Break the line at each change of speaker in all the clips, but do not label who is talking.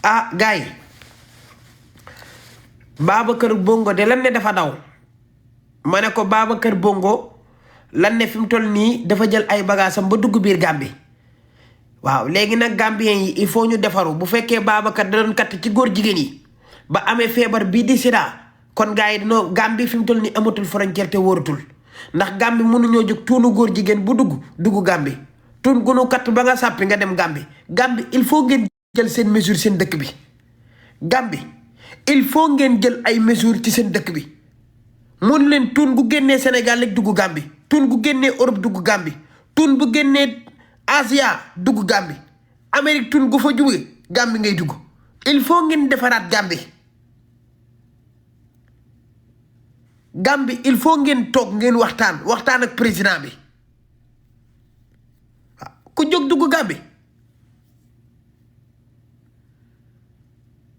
ah gars yi Babacar Bongo de lan ne dafa daw ma ne ko Babacar Bongo lan ne fi mu toll nii dafa jël ay bagaasam ba dugg biir Gambie waaw léegi nag Gambien yi il faut ñu defaru bu fekkee Babacar da doon katt ci góor jigéen yi ba amee feebar bii di sida kon gars yi dinoo Gambie fi mu toll nii amatul frontière te wóoratul ndax Gambie mënuñoo jóg tuunu góor jigéen bu dugg Gambie tuun gunu katt ba nga sàppi nga dem Gambie il faut ngeen jël seen mesure seen dëkk bi Gambie il faut ngeen jël ay mesure ci seen dëkk bi mun leen tuun gu génnee Sénégal rek dugg Gambie tuun gu génnee Europe dugg Gambie tuun bu génnee Asia dugg Gambie Amérique tuun gu fa jóge Gambie ngay dugg il faut ngeen defaraat Gambie il faut ngeen toog ngeen waxtaan ak président bi waaw ku jóg dugg Gambie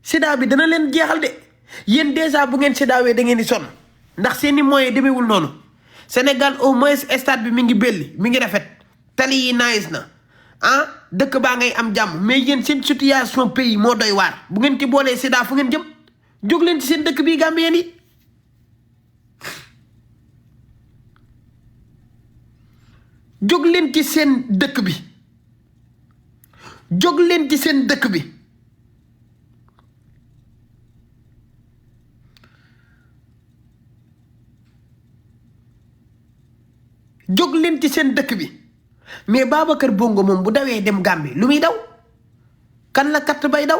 sida bi dana leen jeexal de yéen dèjà bu ngeen sidaawee da ngeen di sonn ndax seeni moyens demeewul noonu Sénégal au moins stade bi mi ngi belli mi ngi rafet tali yi nice na ah dëkk baa ngay am jàmm mais yéen seen situation pays moo doy waar bu ngeen ci boolee sida fu ngeen jëm jóg leen ci seen dëkk bi Gambien yi jóg leen ci seen dëkk bi jóg leen ci seen dëkk bi jóg leen ci seen dëkk bi mais Babacar Bongo moom bu dawee dem Gambie lu muy daw kan la katt bay daw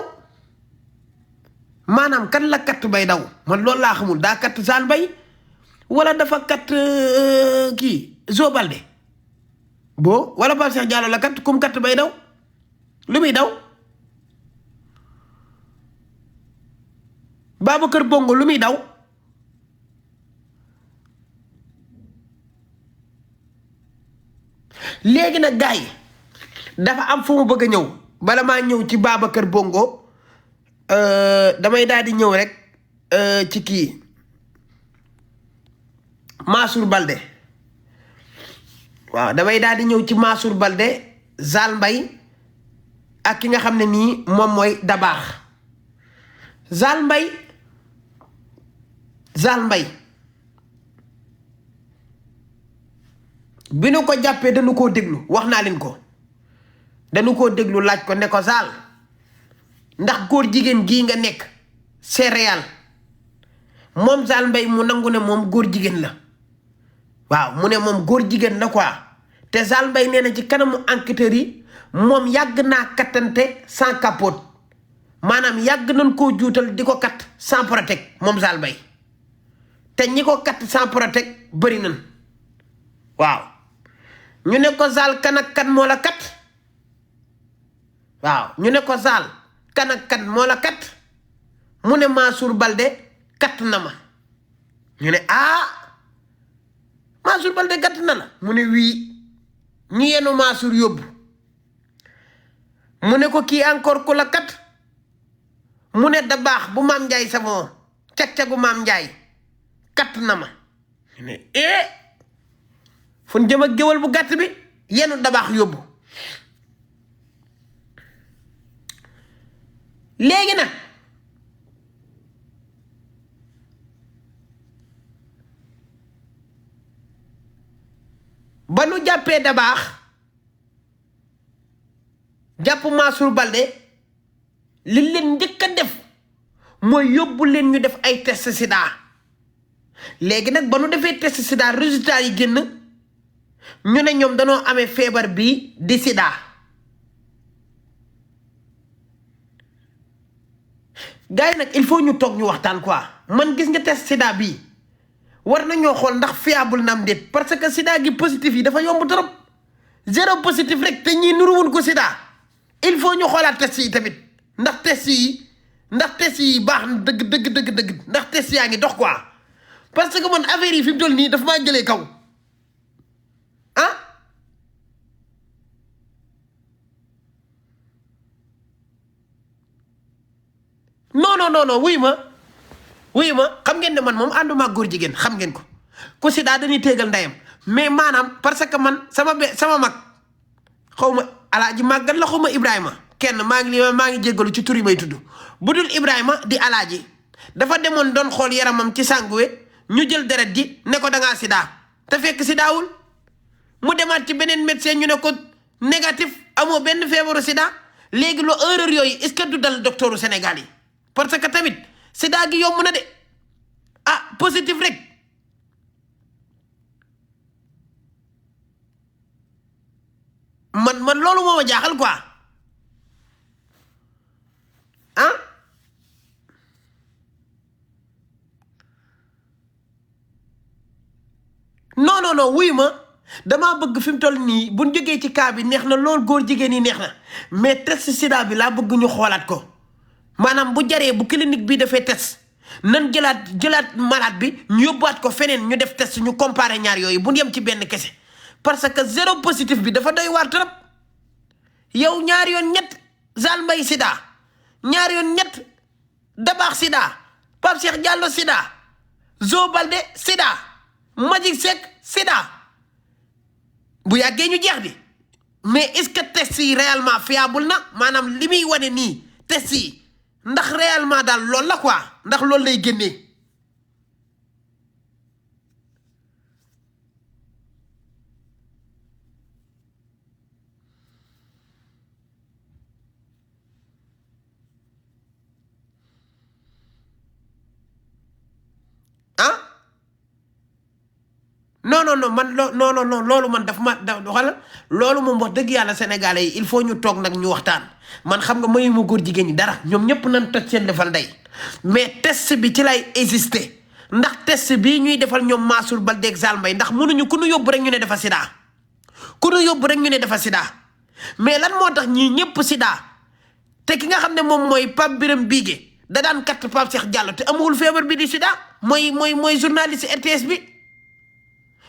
maanaam kan la katt bay daw man loolu laa xamul daa katt Zale Mbaye wala dafa katt kii Zo Balde boo wala Pape Cheikh Diallo la katt kum katt bay daw lu muy daw Babacar Bongo lu muy daw léegi nag gars yi dafa am fu mu bëgg a ñëw bala maa ñëw ci Babacar Bongo damay daal di ñëw rek ci kii Mansour Balde waaw damay daal di ñëw ci Mansour Balde Zale Mbaye ak ki nga xam ne nii moom mooy Dabaax Zale Mbaye bi nu ko jàppee dañu koo déglu wax naa leen ko dañu koo déglu laaj ko ne ko Zale ndax góor jigéen gii nga nekk c'est réel moom Zale Mbaye mu nangu ne moom góor jigéen la waaw mu ne moom góor jigéen la quoi te Zale Mbaye nee na ci kanamu enquêteurs yi moom yàgg naa kattante sans capote maanaam yàgg nañ koo juutal di ko kat sans protect moom Zale Mbaye te ñi ko kat sans protect bëri nañ waaw ñu ne ko Zale kan ak kan moo la kat waaw ñu ne ko Zale kan ak kan moo la kat mu ne Mansour Balde kat na ma ñu ne Mansour Balde kat na la mu ne wii ñu yenu Mansour yóbbu mu ne ko kii encore ku la kat mu ne Dabaax bu Maam Njaay Savon cag-cagu Maam Njaay kat na ma ñu ne fun jëm ak géwal bu gàtt bi yenu Dabaax yóbbu léegi nag ba nu jàppee Dabaax jàpp Mansour Balde li leen njëkk a def mooy yóbbu leen ñu def ay test sida léegi nag ba nu defee test sida résultat yi génn ñu ne ñoom danoo amee feebar bii di sida gars yi nag il faut ñu toog ñu waxtaan quoi man gis nga test sida bii war nañoo xool ndax fiable na am déet parce que sida gi positif yi dafa yomb trop zéro positif rek te ñii nuruwun ko sida il faut ñu xoolaat test yi tamit ndax test yi baax na dëgg ndax test yaa ngi dox quoi parce que man affaire yi fi mu toll nii dafa maa jëlee kaw non wuy ma xam ngeen ne man moom ànduma góor jigéen xam ngeen ko ku sida dañuy téegal ndeyam mais maanaam parce que man sama mag xaw ma alaaji màggat la xaw ma Ibrahima kenn maa ngi jéggalu ci tur yi may tudd bu dul Ibrahima di alaaji dafa demoon doon xool yaramam ci sànguwe ñu jël deret ji ne ko da ngaa sida te fekk sidaawul mu demaat ci beneen médecin ñu ne ko négatif amoo benn feebaru sida léegi lu erreur yooyu est-ce que du dal docteuru Sénégal yi parce que tamit sida gi yomb na de ah positif rek man loolu moo ma jaaxal quoi ah non wuyu ma damaa bëgg fi mu toll nii buñ jógee ci cas bi neex na lool góor jigéen yi neex na mais test sida bi laa bëgg ñu xoolaat ko maanaam bu jaree bu clinique bi defee test nan jëlaat malade bi ñu yóbbuwaat ko feneen ñu def test ñu comparer ñaar yooyu bu ñu yem ci benn kese parce que zéro positif bi dafa doy waar trop yow ñaar yoon ñett Zale Mbaye sida ñaar yoon ñett Dabakh sida Pape Cheikh Diallo sida Zo Balde sida Magic Seck sida bu yàggee ñu jeex di mais est-ce que test yi réellement fiable na maanaam li muy wane nii test yi ndax réellement daal loolu la quoi ndax loolu lay génnee ah non man non loolu man daf ma xoolal loolu moom wax dëgg yàlla sénégalais yi il faut ñu toog nag ñu waxtaan man xam nga mayu ma góor jigéen ñi dara ñoom ñëpp nañ toj seen defal ndey mais test bi ci lay exister ndax test bii ñuy defal ñoom Mansour Balde ak Zale Mbaye ndax mënuñu ku nu yóbbu rek ñu ne dafa sida ku nu yóbbu rek ñu ne dafa sida mais lan moo tax ñii ñëpp sida te ki nga xam ne moom mooy Pape Birame Bigué da daan katt Pape Cheikh Diallo te amul feebar bi di sida mooy journaliste RTS bi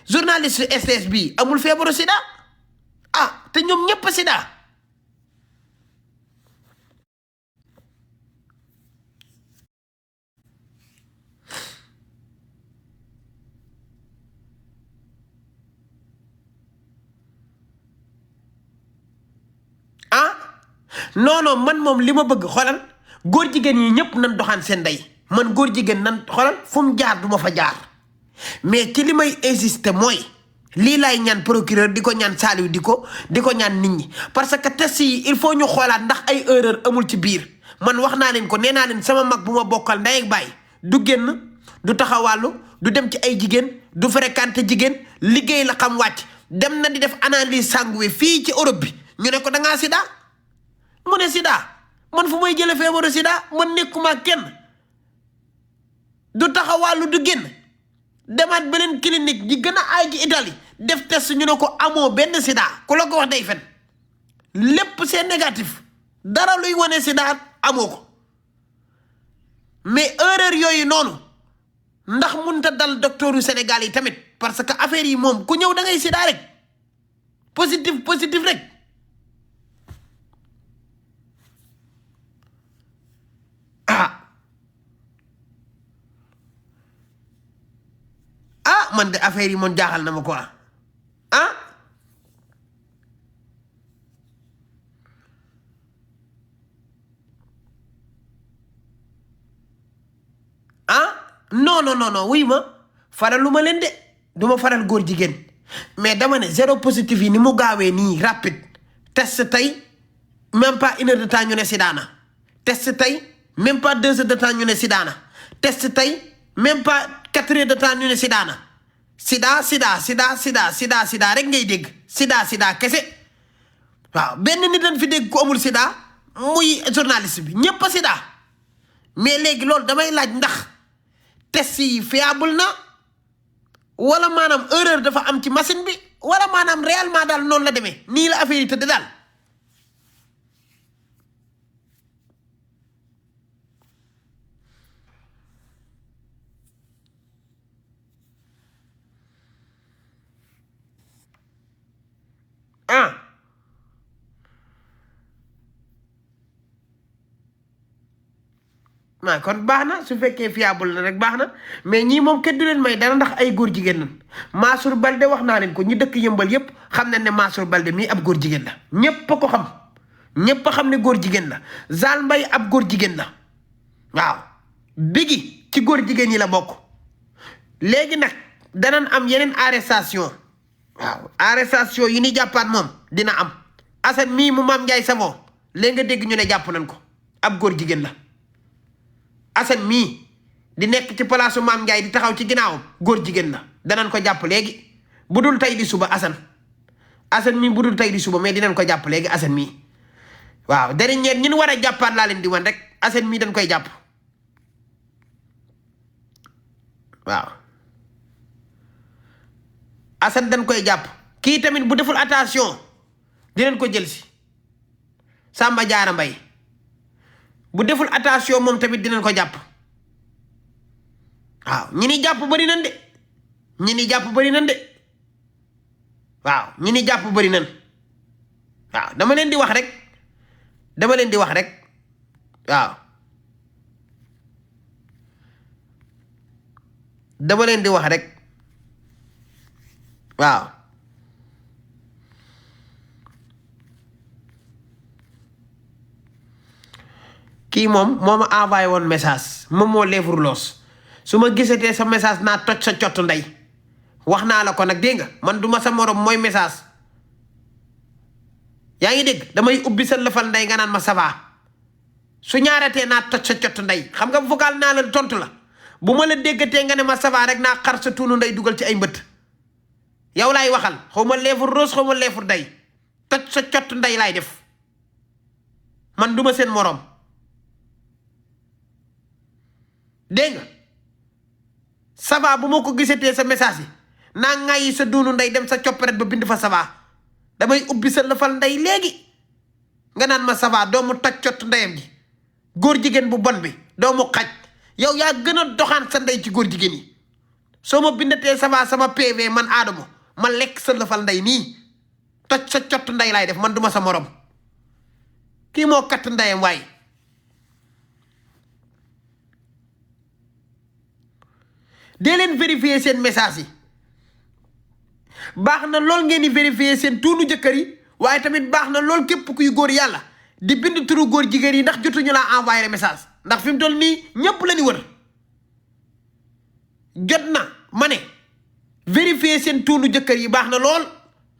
journaliste RTS bi amul feebaru sida ah te ñoom ñëpp sida ah non man moom li ma bëgg xoolal góor jigéen yi ñëpp nan doxaan seen ndey man góor jigéen nan xoolal fu mu jaar du ma fa jaar mais ci li may insister mooy lii laay ñaan procureur di ko ñaan Saliou di ko ñaan nit ñi parce que test yi il faut ñu xoolaat ndax ay erreur amul ci biir man wax naa leen ko nee naa leen sama mag bu ma bokkal ndey ak baay du génn du taxawàllu du dem ci ay jigéen du fréquenter jigéen liggéey la xam wàcc dem na di def analyse sanguine fii ci Europe bi ñu ne ko da ngaa sida mu ne sida man fu may jële feebaru sida man nekkuma kenn du taxawàllu du génn demaat beneen clinique di gën a aay ci Italie def test ñu ne ko amoo benn sida ku la ko wax day fen lépp c'est négatif dara luy wane sida amoo ko mais erreur yooyu noonu ndax munta dal docteur yu Sénégal yi tamit parce que affaire yi moom ku ñëw da ngay sida rek positif rek man de affaire yi moom jaaxal na ma quoi non wuy ma faral lu ma leen de du ma faral góor jigéen mais dama ne zéro positif yi ni mu gaawee nii rapide test tey même pas 1 heure de temps ñu ne sidaana test tey même pas 2 heures de temps ñu ne sidaana test tey même pas 4 heures de temps ñu ne sidaana sida rek ngay dégg sida kese waaw benn nit lañ fi dégg ku amul sida muy journaliste bi ñëpp a sida mais léegi loolu damay laaj ndax test yi fiable na wala maanaam erreur dafa am ci machine bi wala maanaam réellement daal noonu la demee nii la affaire yi tëdd daal waaw kon baax na su fekkee fiable na rek baax na mais ñii moom kenn du leen may dara ndax ay góor jigéen lan Mansour Balde wax naa leen ko ñi dëkk yëmbal yépp xam nañ ne Mansour Balde mii ab góor jigéen la ñépp a ko xam ñépp xam ne góor jigéen la. Zal Mbaye ab góor jigéen la waaw. Biggi ci góor jigéen yi la bokk. léegi nag danañ am yeneen arrestation waaw arrestation yi ni jàppaat moom dina am. Assane mii mu Mame Ndiaye Savon léegi nga dégg ñu ne jàpp nañ ko ab góor jigéen la. Assane mii di nekk ci palaasu Mame Ndiaye di taxaw ci ginnaawam góor jigéen la danañ ko jàpp léegi bu dul tey di suba. Assane mii bu dul tey di suba mais dinañ ko jàpp léegi Assane mii waaw dernier ñun war a jàppaat laa leen di wan rek. Assane mii dañ koy jàpp waaw Assane dañ koy jàpp. kii tamit bu deful attention dinañ ko jël si Samba Diarra Mbaye bu deful attention moom tamit dinañ ko jàpp waaw ñi ni jàpp bëri nañ de ñi ni jàpp bëri nañ de waaw ñi ni jàpp bëri nañ waaw dama leen di wax rek waaw dama leen di wax rek waaw kii moom moo ma envoyé woon message moom moo lèvre loos su ma gisatee sa message naa toj sa cott ndey wax naa la ko nag dégg nga man du ma sa morom mooy message yaa ngi dégg damay ubbi sa lëfal ndey nga naan ma ça va su ñaaratee naa toj sa cott ndey xam nga vocal naa la tontu la bu ma la déggatee nga ne ma ça va rek naa xar sa tuunu ndey dugal ci ay mbëtt yow laay waxal xaw ma lèvre rose xaw ma lèvre ndey toj sa cott ndey laay def man du ma seen morom dégg nga ça va bu ma ko gisatee sa message yi naa ŋàyyi sa duunu ndey dem sa copperet ba bind fa ça va damay ubbi sa lëfal ndey léegi nga naan ma ça va doomu toj cott ndeyam ji góor jigéen bu bon bi doomu xaj yow yaa gën a doxaan sa ndey ci góor jigéen yi soo ma bindatee ça va sama PV man Adamo ma lekk sa lëfal ndey nii toj sa cott ndey laay def man duma sa morom kii moo katt ndeyam waaye dee leen vérifier seen message yi baax na lool ngeen di vérifier seen tuunu jëkkër yi waaye tamit baax na lool képp kuy góor yàlla di bind turu góor jigéen yi ndax jotuñu laa envoyé message ndax fi mu toll nii ñëpp la ñu wër jot na ma ne vérifier seen tuunu jëkkër yi baax na lool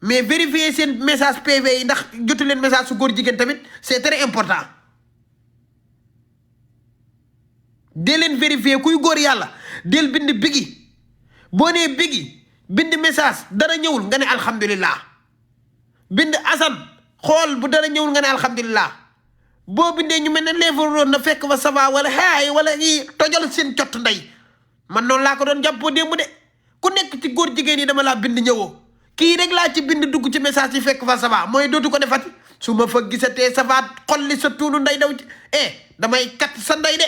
mais vérifier seen message PV yi ndax jotu leen message su góor jigéen tamit c'est très important dee leen vérifier kuy góor yàlla del bind bigi boo nee bigi bind message dara ñëwul nga ne alhamdulillah bind Assane xool bu dara ñëwul nga ne alhamdulillah boo bindee ñu mel ne lèvre na fekk fa ça va wala haay wala ñii tojal seen cott ndey man noonu laa ko doon jàppoo démb de ku nekk ci góor jigéen yi dama laa bind ñëwoo kii rek laa ci bind dugg ci message yi fekk fa ça va mooy dootu ko defati su ma fa gisatee ça va xolli sa tuunu ndey daw ci damay kat sa ndey de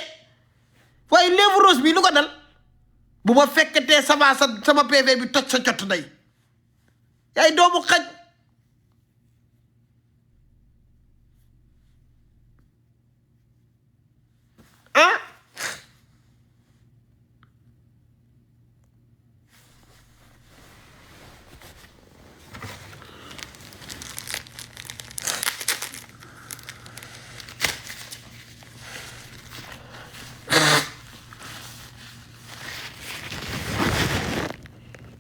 waaye lèvre rose bi lu ko dal bu ma fekkatee ça va sama PV bi toj sa cott ndey yaay doomu xaj ah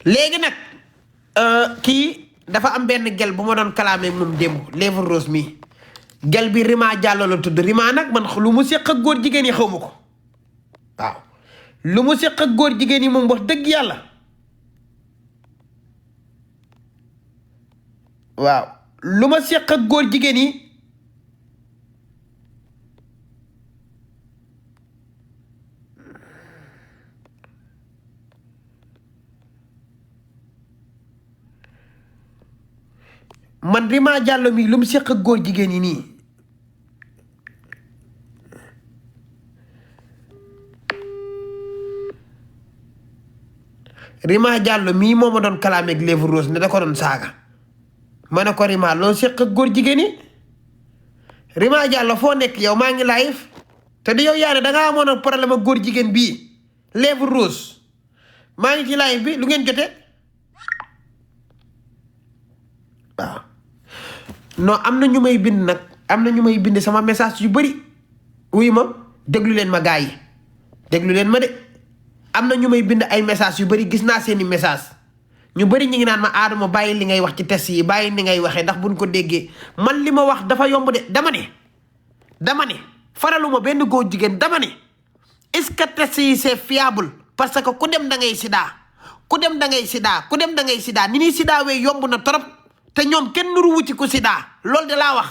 léegi nag kii dafa am benn gel bu ma doon kalaamee moom démb lèvre rose mi gel bi Rima Diallo la tudd Rima nag man lu mu séq ak góor jigéen yi xaw ma ko waaw lu mu séq ak góor jigéen yi moom wax dëgg yàlla waaw lu ma séq ak góor jigéen yi man Rima Diallo mi lu mu séq ak góor jigéen yi nii Rima Diallo mii moo ma doon kalaame ak lèvre rose ne da ko doon saaga ma ne ko Rima loo séq ak góor jigéen yi Rima Diallo foo nekk yow maa ngi live te du yow yaa ne dangaa amoon ak problème ak góor jigéen bii lèvre rose maa ngi ci live bi lu ngeen jotee waaw non am na ñu may bind nag am na ñu may bind sama message yu bëri wuy ma déglu leen ma gars yi déglu leen ma de am na ñu may bind ay message yu bëri gis naa seeni message ñu bëri ñu ngi naan ma Adama bàyyi li ngay wax ci test yi bàyyi li ngay waxee ndax buñ ko déggee man li ma wax dafa yomb de dama ne faraluma benn góor jigéen dama ne est-ce que test yi c'est fiable parce que ku dem da ngay sida ku dem da ngay sida ni ñuy sida wee yomb na trop te ñoom kenn nuru wu ci ku sida loolu de laa wax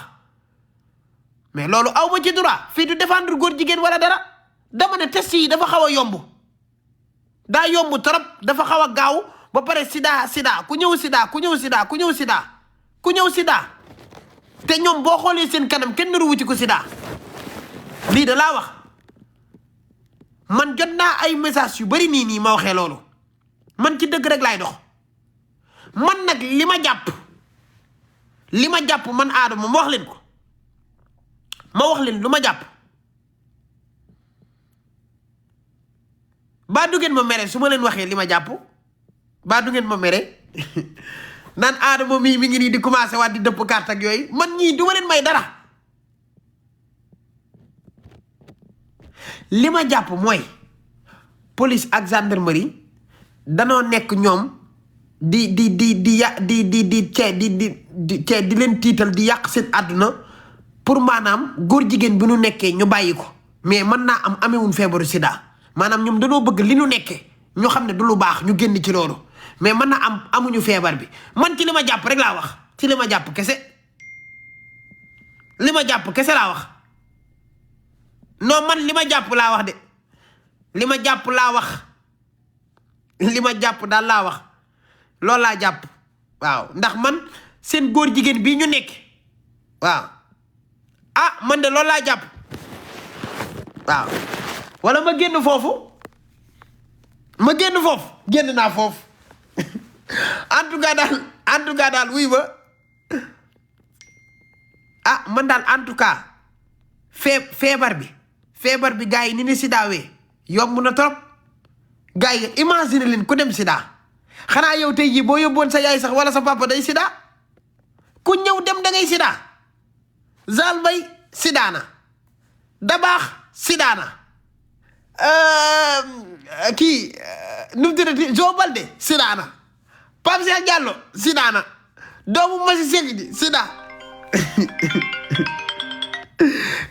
mais loolu aw ma ci droit fii du défendre góor jigéen wala dara dama ne test yi dafa xaw a yomb daa yomb trop dafa xaw a gaaw ba pare sida ku ñëw sida te ñoom boo xoolee seen kanam kenn nuru wu ci ku sida lii da laa wax man jot naa ay message yu bari nii ma waxee loolu man ci dëgg rek laay dox man nag li ma jàpp man Adama ma wax leen ko ma wax leen lu ma jàpp baa du ngeen ma mere su ma leen waxee li ma jàpp baa du ngeen ma mere naan Adama mi ngi nii di commencé waat di dëpp carte ak yooyu man ñii du ma leen may dara li ma jàpp mooy police ak gendarmerie danoo nekk ñoom di leen tiital di yàq seen àdduna pour maanaam góor jigéen bi nu nekkee ñu bàyyi ko mais mën naa am amewuñ feebaru sida maanaam ñoom danoo bëgg li nu nekkee ñu xam ne du lu baax ñu génn ci loolu mais mën na am amuñu feebar bi man ci li ma jàpp rek laa wax ci li ma jàpp kese laa wax non man li ma jàpp laa wax de li ma jàpp daal laa wax loolu laa jàpp waaw ndax man seen góor jigéen bii ñu nekk waaw man de loolu laa jàpp waaw wala ma génn foofu génn naa foofu en tout cas daal wuy ba man daal en tout cas feebar bi gars yi ni ni sidaawee yomb na trop gars yi imagine leen ku dem sida xanaa yow tey jii boo yóbboon sa yaay sax wala sa papa day sida ku ñëw dem da ngay sida Zal Mbaye sidaana Dabaax sidaana kii nu mu tuddati Jo Balde sidaana Pape Cheikh Diallo sidaana doomu Massi Seck ji sida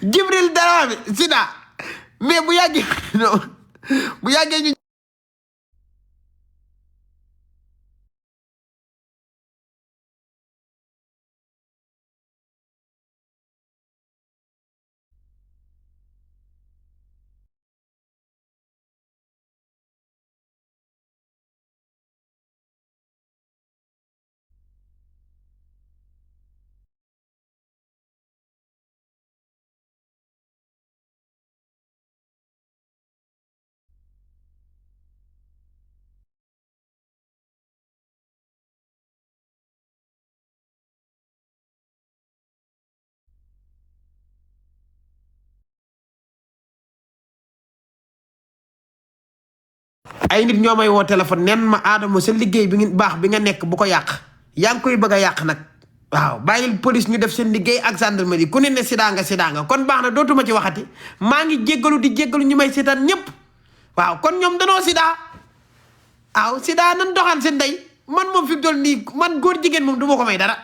Jibril Daraame sida mais bu yàggee ñu ay nit ñoo may woo téléphone neen ma Adama sa liggéey bi baax bi nga nekk bu ko yàq yaa ngi koy bëgg a yàq nag waaw bàyyil police ñu def seen liggéey ak gendarmerie ku ne sida nga kon baax na dootuma ci waxati maa ngi jéggalu di jéggalu ñu may seetaan ñëpp waaw kon ñoom danoo sida waaw sida nan doxaan seen ndey man moom fi mu toll nii man góor jigéen moom du ma ko may dara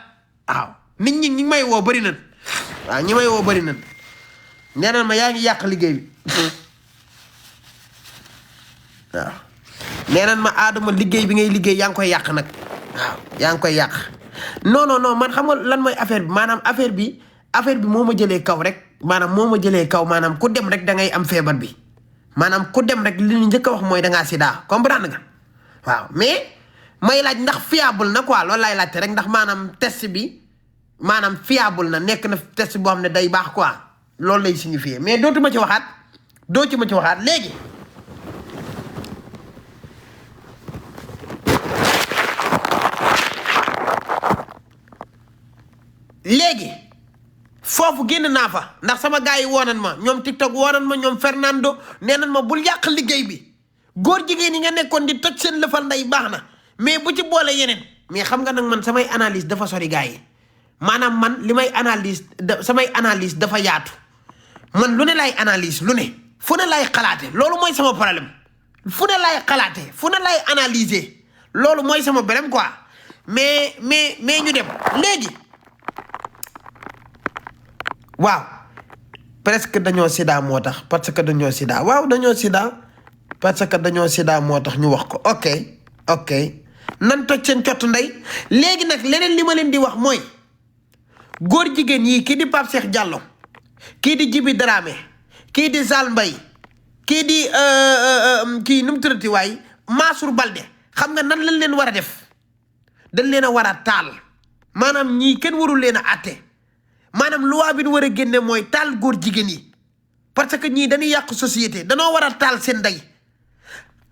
waaw nit ñi may woo bëri nan waaw ñi may woo bëri nan nee na ma yaa ngi yàq liggéey bi waaw nee nan ma Adama liggéey bi ngay liggéey yaa ngi koy yàq nag waaw yaa ngi koy yàq non man xam nga lan mooy affaire bi maanaam affaire bi moo ma jëlee kaw rek maanaam ku dem rek da ngay am feebar bi maanaam ku dem rek li ñu njëkk a wax mooy da ngaa sida comprendre nga waaw mais may laaj ndax fiable na quoi loolu laay laajte rek ndax maanaam test bi maanaam fiable na nekk na test boo xam ne day baax quoi loolu lay signifier mais doo ci ma ci waxaat léegi foofu génn naa fa ndax sama gars yi woonan ma ñoom TikTok woonan ma ñoom Fernando nee nan ma bul yàq liggéey bi góor jigéen yi nga nekkoon di toj seen lëfal nday baax na mais bu ci boole yeneen mais xam nga nag man samay analyse dafa sori gars yi maanaam man li may analyse samay analyse dafa yaatu man lu ne lay analyse lu ne fu ne lay xalaate loolu mooy sama problème fu ne lay xalaate fu ne lay analyser loolu mooy sama problème quoi mais ñu dem léegi waaw presque dañoo sida moo tax parce que dañoo sida waaw dañoo sida parce que dañoo sida moo tax ñu wax ko ok nan toj seen cott ndey léegi nag leneen li ma leen di wax mooy góor jigéen yi kii di Pape Cheikh Diallo kii di Djiby Dramé kii di Zal Mbaye kii di kii nu mu tuddati waay Mansour Balde xam nga nan lañ leen war a def dañ leen a war a taal maanaam ñii kenn warul leen a àtte maanaam loi bi ñu war a génne mooy taal góor jigéen yi parce que ñii dañuy yàq société danoo war a taal seen ndey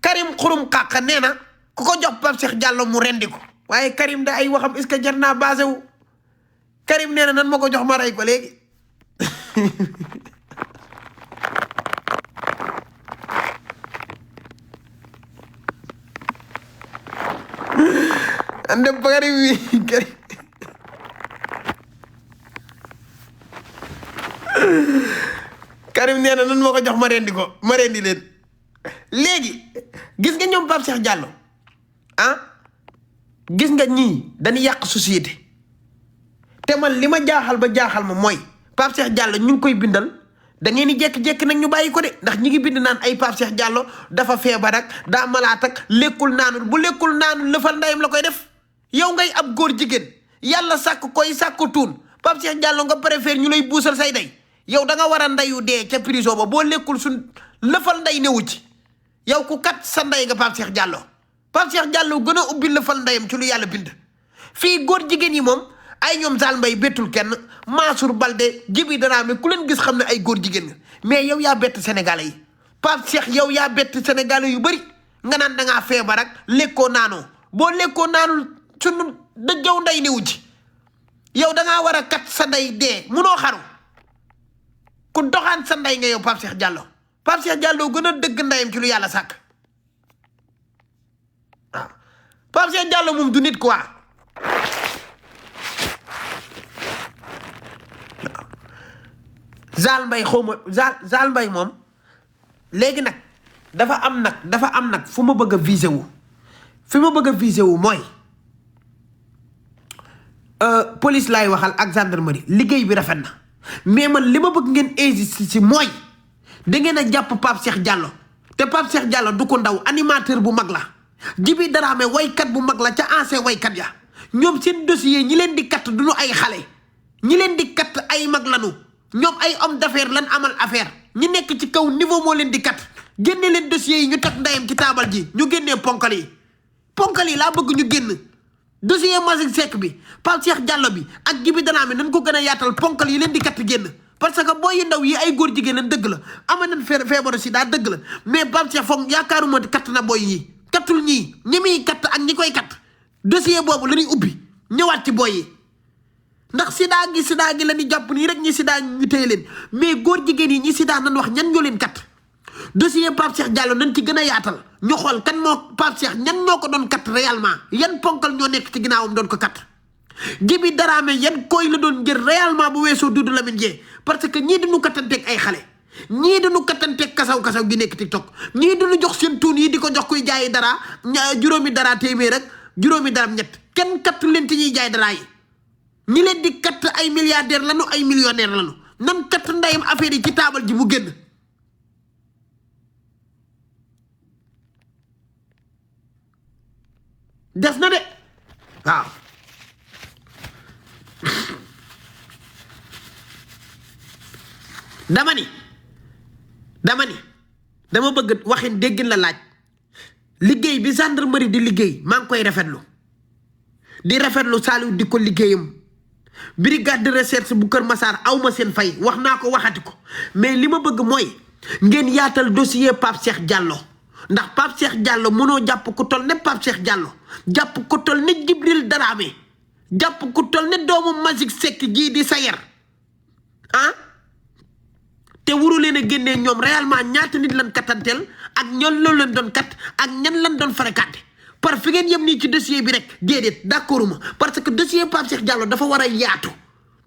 Karim Xurum Xàq nee na ku ko jox Pape Cheikh Diallo mu rendi ko waaye Karim da ay waxam est-ce que jar naa basé wu Karim nee na nan ma ko jox ma rey ko léegi ande Karim wi Karim nee na nan ma ko jox ma rendi leen léegi gis nga ñoom Pape Cheikh Diallo gis nga ñii dañuy yàq société te man li ma jaaxal ba jaaxal ma mooy Pape Cheikh Diallo ñu ngi koy bindal da ngeen di jékki-jékki nag ñu bàyyi ko de ndax ñi ngi bind naan ay Pape Cheikh Diallo dafa feebar ak daa malaat ak lekkul naanul bu lekkul naanul lëfal ndeyam la koy def yow ngay ab góor jigéen yàlla sàkk koy sàkk tuun Pape Cheikh Diallo nga préfère ñu lay buusal say day yow da nga war a ndeyu dee ca prison ba boo lekkul suñ lëfal ndey newu ci yow ku kat sa ndey nga Pape Cheikh Diallo Pape Cheikh Diallo gën a ubbi lëfal ndeyam ci lu yàlla bind fii góor jigéen yi moom ay ñoom Zal Mbaye bettul kenn Mansour Balde Djiby Dramé ku leen gis xam ne ay góor jigéen nga mais yow yaa bett Sénégalais yi Pape Cheikh yow yaa bett Sénégalais yu bëri nga naan da ngaa feebar ak lekkoo naanoo boo lekkoo naanul sunu dëjëw ndey newu ci yow da ngaa war a kat sa ndey dee munoo xaru ku doxaan sa ndey nga yow Pape Cheikh Diallo Pape Cheikh Diallo gën a dëgg ndeyam ci lu yàlla sàkk waaw Pape Cheikh Diallo moom du nit quoi Zal Mbaye xawma Zal Mbaye moom léegi nag dafa am nag fu ma bëgg a visé wu fi ma bëgg a visé wu mooy police laay waxal ak gendarmerie liggéey bi rafet na mais man li ma bëgg ngeen insister ci mooy da ngeen a jàpp Pape Cheikh Diallo te Pape Cheikh Diallo du ko ndaw animateur bu mag la Djiby Dramé waykat bu mag la ca ancien waykat ya ñoom seen dossier ñi leen di katt duñu ay xale ñi leen di katt ay mag lanu ñoom ay homme d'affaires lan amal affaire ñi nekk ci kaw niveau moo leen di katt génne leen dossiers yi ñu teg ndeyam ci taabal ji ñu génnee ponkal yi laa bëgg ñu génn dossier Masik Seck bi Pape Cheikh Diallo bi ak Djiby Dramé nañ ko gën a yaatal ponkal yi leen di katt génn parce que booy yi ndaw yi ay góor jigéen lan dëgg la ama nañ feebaru si daa dëgg la mais Pape Cheikh foog yaakaaruma katt na booy yi kattul ñii ñi muy katt ak ñi koy katt dossier boobu la ñuy ubbi ñëwaat ci booy yi ndax sida gi la ñuy jàpp nii rek ñi sida ñu téye leen mais góor jigéen yi ñi sida nañ wax ñan ñoo leen katt dossier Pape Cheikh Diallo nañ ci gën a yaatal ñu xool kan moo Pape Cheikh ñan ñoo ko doon katt réellement yan ponkal ñoo nekk ci ginnaawam doon ko katt Djiby Dramé yan koy la doon jël réellement bu weesoo Doudou Lamine Dieng parce que ñii dañu kattanteeg ay xale ñii dañu kattanteeg kasaw gi nekk TikTok ñii dañu jox seen tuun yi di ko jox kuy jaayi dara juróomi dara téeméer rek juróomi dara ñett kenn kattu leen ci ñuy jaay dara yi ñi leen di katt ay milliardaire lanu ay millionnaire lanu nan katt ndayam affaire yi ci taabal ji mu génn des na de waaw dama ni dama bëgg waxin déggin la laaj liggéey bi gendarmerie di liggéey maa ngi koy rafetlu di rafetlu Saliou di ko liggéeyam brigade de recherche bu Kër Massar awma seen fay wax naa ko waxati ko mais li ma bëgg mooy ngeen yaatal dossier Pape Cheikh Diallo ndax Pape Cheikh Diallo mënoo jàpp ku tol ne Pape Cheikh Diallo jàpp ku tol ne Djibril Dramé jàpp ku tol ne doomu Masik Seck jii di Sayer te wuru leen a génnee ñoom réellement ñaata nit lan kattanteel ak ñoom loolu leen doon kat ak ñan lan doon fréquenté par fi ngeen yem nii ci dossier bi rek déedéet d'accord ma parce que dossier Pape Cheikh Diallo dafa war a yaatu.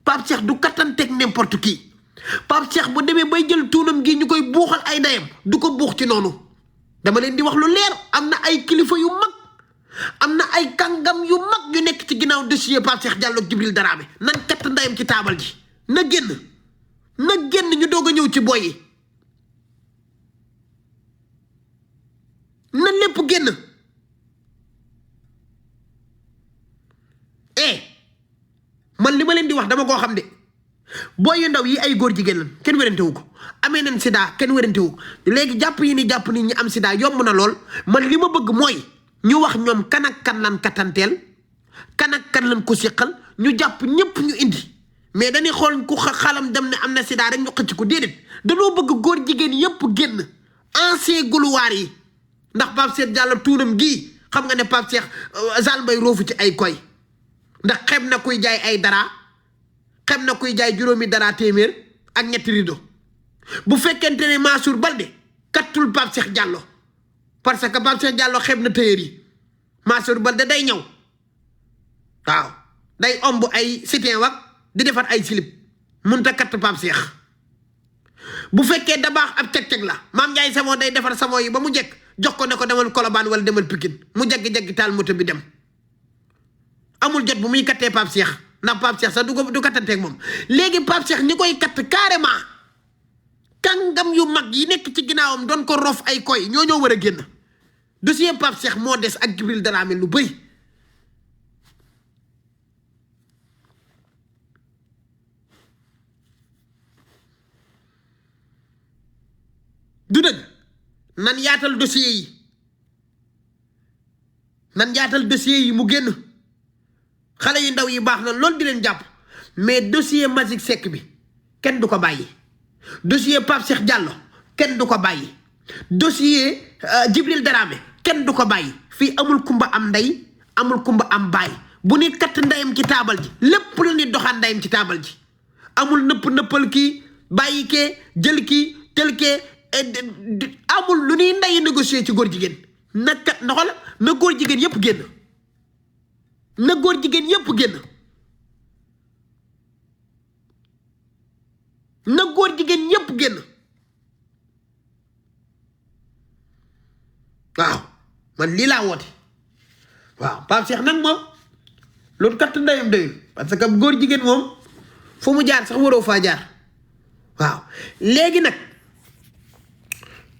Pape Cheikh du kattanteeg n'importe qui Pape Cheikh bu demee bay jël tuunam gi ñu koy buuxal ay ndeyam du ko buux ci noonu dama leen di wax lu leer. am na ay kilifa yu mag am na ay kàngam yu mag yu nekk ci ginnaaw dossier Pape Cheikh Diallo Djibril Dramé nan katt ndeyam ci taabal ji na génn ñu doog a ñëw ci boy yi na lépp génn. man li ma leen di wax dama koo xam de booy yu ndaw yi ay góor jigéen lan kenn wérante wu ko amee nañ sida kenn wérante wu léegi jàpp yi ni jàpp ni ñi am sida yomb na lool. man li ma bëgg mooy ñu wax ñoom kan ak kan lan kattanteel kan ak kan lan ko séqal ñu jàpp ñëpp ñu indi mais dañuy xool ku xalam dem ne am na sida rek ñu xëcc ko déedéet dañoo bëgg góor jigéen yëpp génn ancien guluwaar yi ndax Pape Cheikh Diallo tuunam gii xam nga ne Pape Cheikh Zal Mbaye roofu ci ay koy ndax xeb na kuy jaay ay dara xeb na kuy jaay juróomi dara téeméer ak ñetti rido bu fekkente ne Mansour Balde kattul Pape Cheikh Diallo parce que Pape Cheikh Diallo xeb na tëyër yi Mansour Balde day ñëw waaw day omb ay sitin wak di defar ay silib munta katt Pape Cheikh bu fekkee da baax ab ceg-ceg la Maam Ndiaye Savon day defar savon yi ba mu jekk jox ko ne ko demal Colobane wala demal Pikine mu jaggi-jaggi taal moto bi dem amul jot bu muy kattee Pape Cheikh ndax Pape Cheikh sax du kattanteeg moom léegi Pape Cheikh ñi koy katt carrément kàngam yu mag yi nekk ci ginnaawam doon ko rof ay koy ñoo war a génn dossier Pape Cheikh moo des ak Djibril Dramé lu bëri du dëgg nan yaatal dossier yi mu génn xale yu ndaw yi baax na loolu di leen jàpp mais dossier Magic Seck bi kenn du ko bàyyi dossier Pape Cheikh Diallo kenn du ko bàyyi dossier Djibril Dramé kenn du ko bàyyi fii amul kumba am ndey amul kumba am baay bu ni katt ndeyam ci taabal ji lépp lu ni doxaan ndeyam ci taabal ji amul nëppal kii bàyyi kee jël kii tel kee amul lu ñuy ndeyi négocier ci góor jigéen na kat na xool na góor jigéen yépp génn na góor jigéen yépp génn na góor jigéen yépp génn waaw man lii laa woote waaw Pape Cheikh nag moom loolu katt ndeyam doyul parce que góor jigéen moom fu mu jaar sax waroo faa jaar waaw léegi nag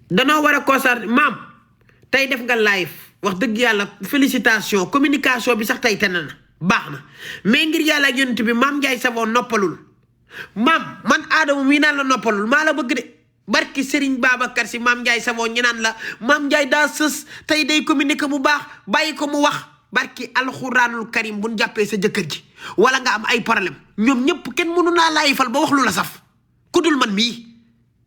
danoo war a constater maam tey def nga live wax dëgg yàlla félicitation communication bi sax tey tene na baax na mais ngir yàlla ak yonent bi Maam Ndiaye Savon noppalul maam man Adama mii naan la noppalul maa la bëgg de barki Serigne Babacar si Maam Ndiaye Savon ñi naan la Maam Ndiaye daa sës tey day communiquer bu baax bàyyi ko mu wax barki alxuraanul karim buñ jàppee sa jëkkër ji wala nga am ay problème ñoom ñëpp kenn mënu naa laayifal ba wax lu la saf ku dul man mii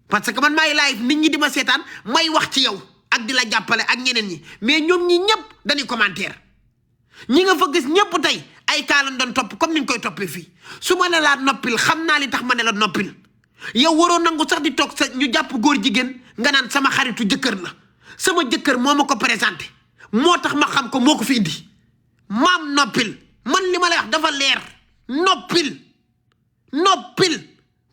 parce que man maay live nit ñi di ma seetaan may wax ci yow ak di la jàppale ak ñeneen ñi mais ñoom ñi ñëpp dañuy commentaire ñi nga fa gis ñëpp tey ay kaalan doon topp comme niñ koy toppee fii su ma ne laa noppil xam naa li tax ma ne la noppil yow waroo nangu sax di toog sa ñu jàpp góor jigéen nga naan sama xaritu jëkkër la sama jëkkër moo ma ko présenté moo tax ma xam ko moo ko fi indi maam noppil man li ma lay wax dafa leer noppil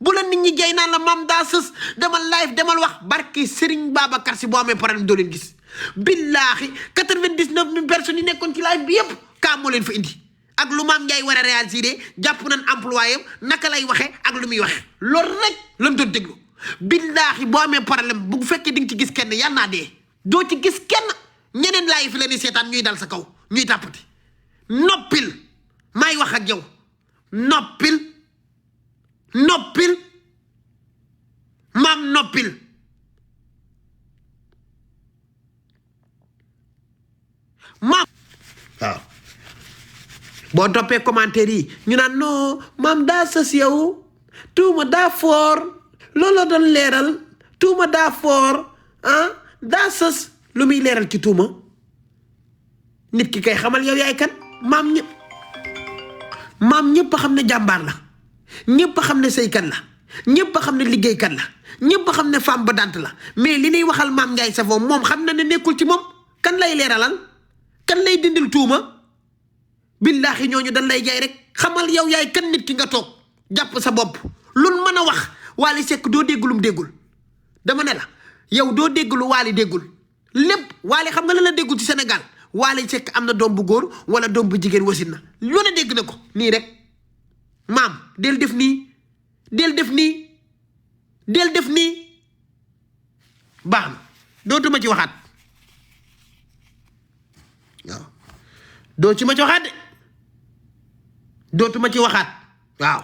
bu la nit ñi jay naan la maam daa sës demal live demal wax barki Serigne Babacar si boo amee problème doo leen gis billaahi 99 000 personnes yi nekkoon ci live bi yëpp kaa moo leen fa indi ak lu Maam Ndiaye war a réaliser jàpp nañ employé am naka lay waxee ak lu muy waxee loolu rek lañ doon déglu billaahi boo amee problème bu fekkee di nga ci gis kenn yal naa dee doo ci gis kenn ñeneen live fi la ni seetaan ñuy dal sa kaw ñuy tàppati noppil maay wax ak yow noppil maam noppil maam waaw boo toppee commentaire yi ñu naan non maam daa sës yow tuuma daa foor looloo doon leeral tuuma daa foor daa sës lu muy leeral ci tuuma nit ki kay xamal yow yaay kan maam ñëpp xam ne jàmbaar la ñëpp xam ne saykat la ñëpp xam ne liggéeykat la ñëpp xam ne femme ba dant la mais li ñuy waxal Maam Ndiaye Savon moom xam na ne nekkul ci moom kan lay leeralal kan lay dindil tuuma billaahi ñooñu dañ lay jaay rek xamal yow yaay kan nit ki nga toog jàpp sa bopp lun mën a wax Wally Seck doo déggulum déggul dama ne la yow doo déggulu Wally déggul lépp Wally xam nga la déggul ci Sénégal Wally Seck am na doom bu góor wala doom bu jigéen wasin na lu ne dégg na ko nii rek maam del def nii del def nii baax na dootuma ci waxaat waaw dootuma ci waxaat de dootuma ci waxaat waaw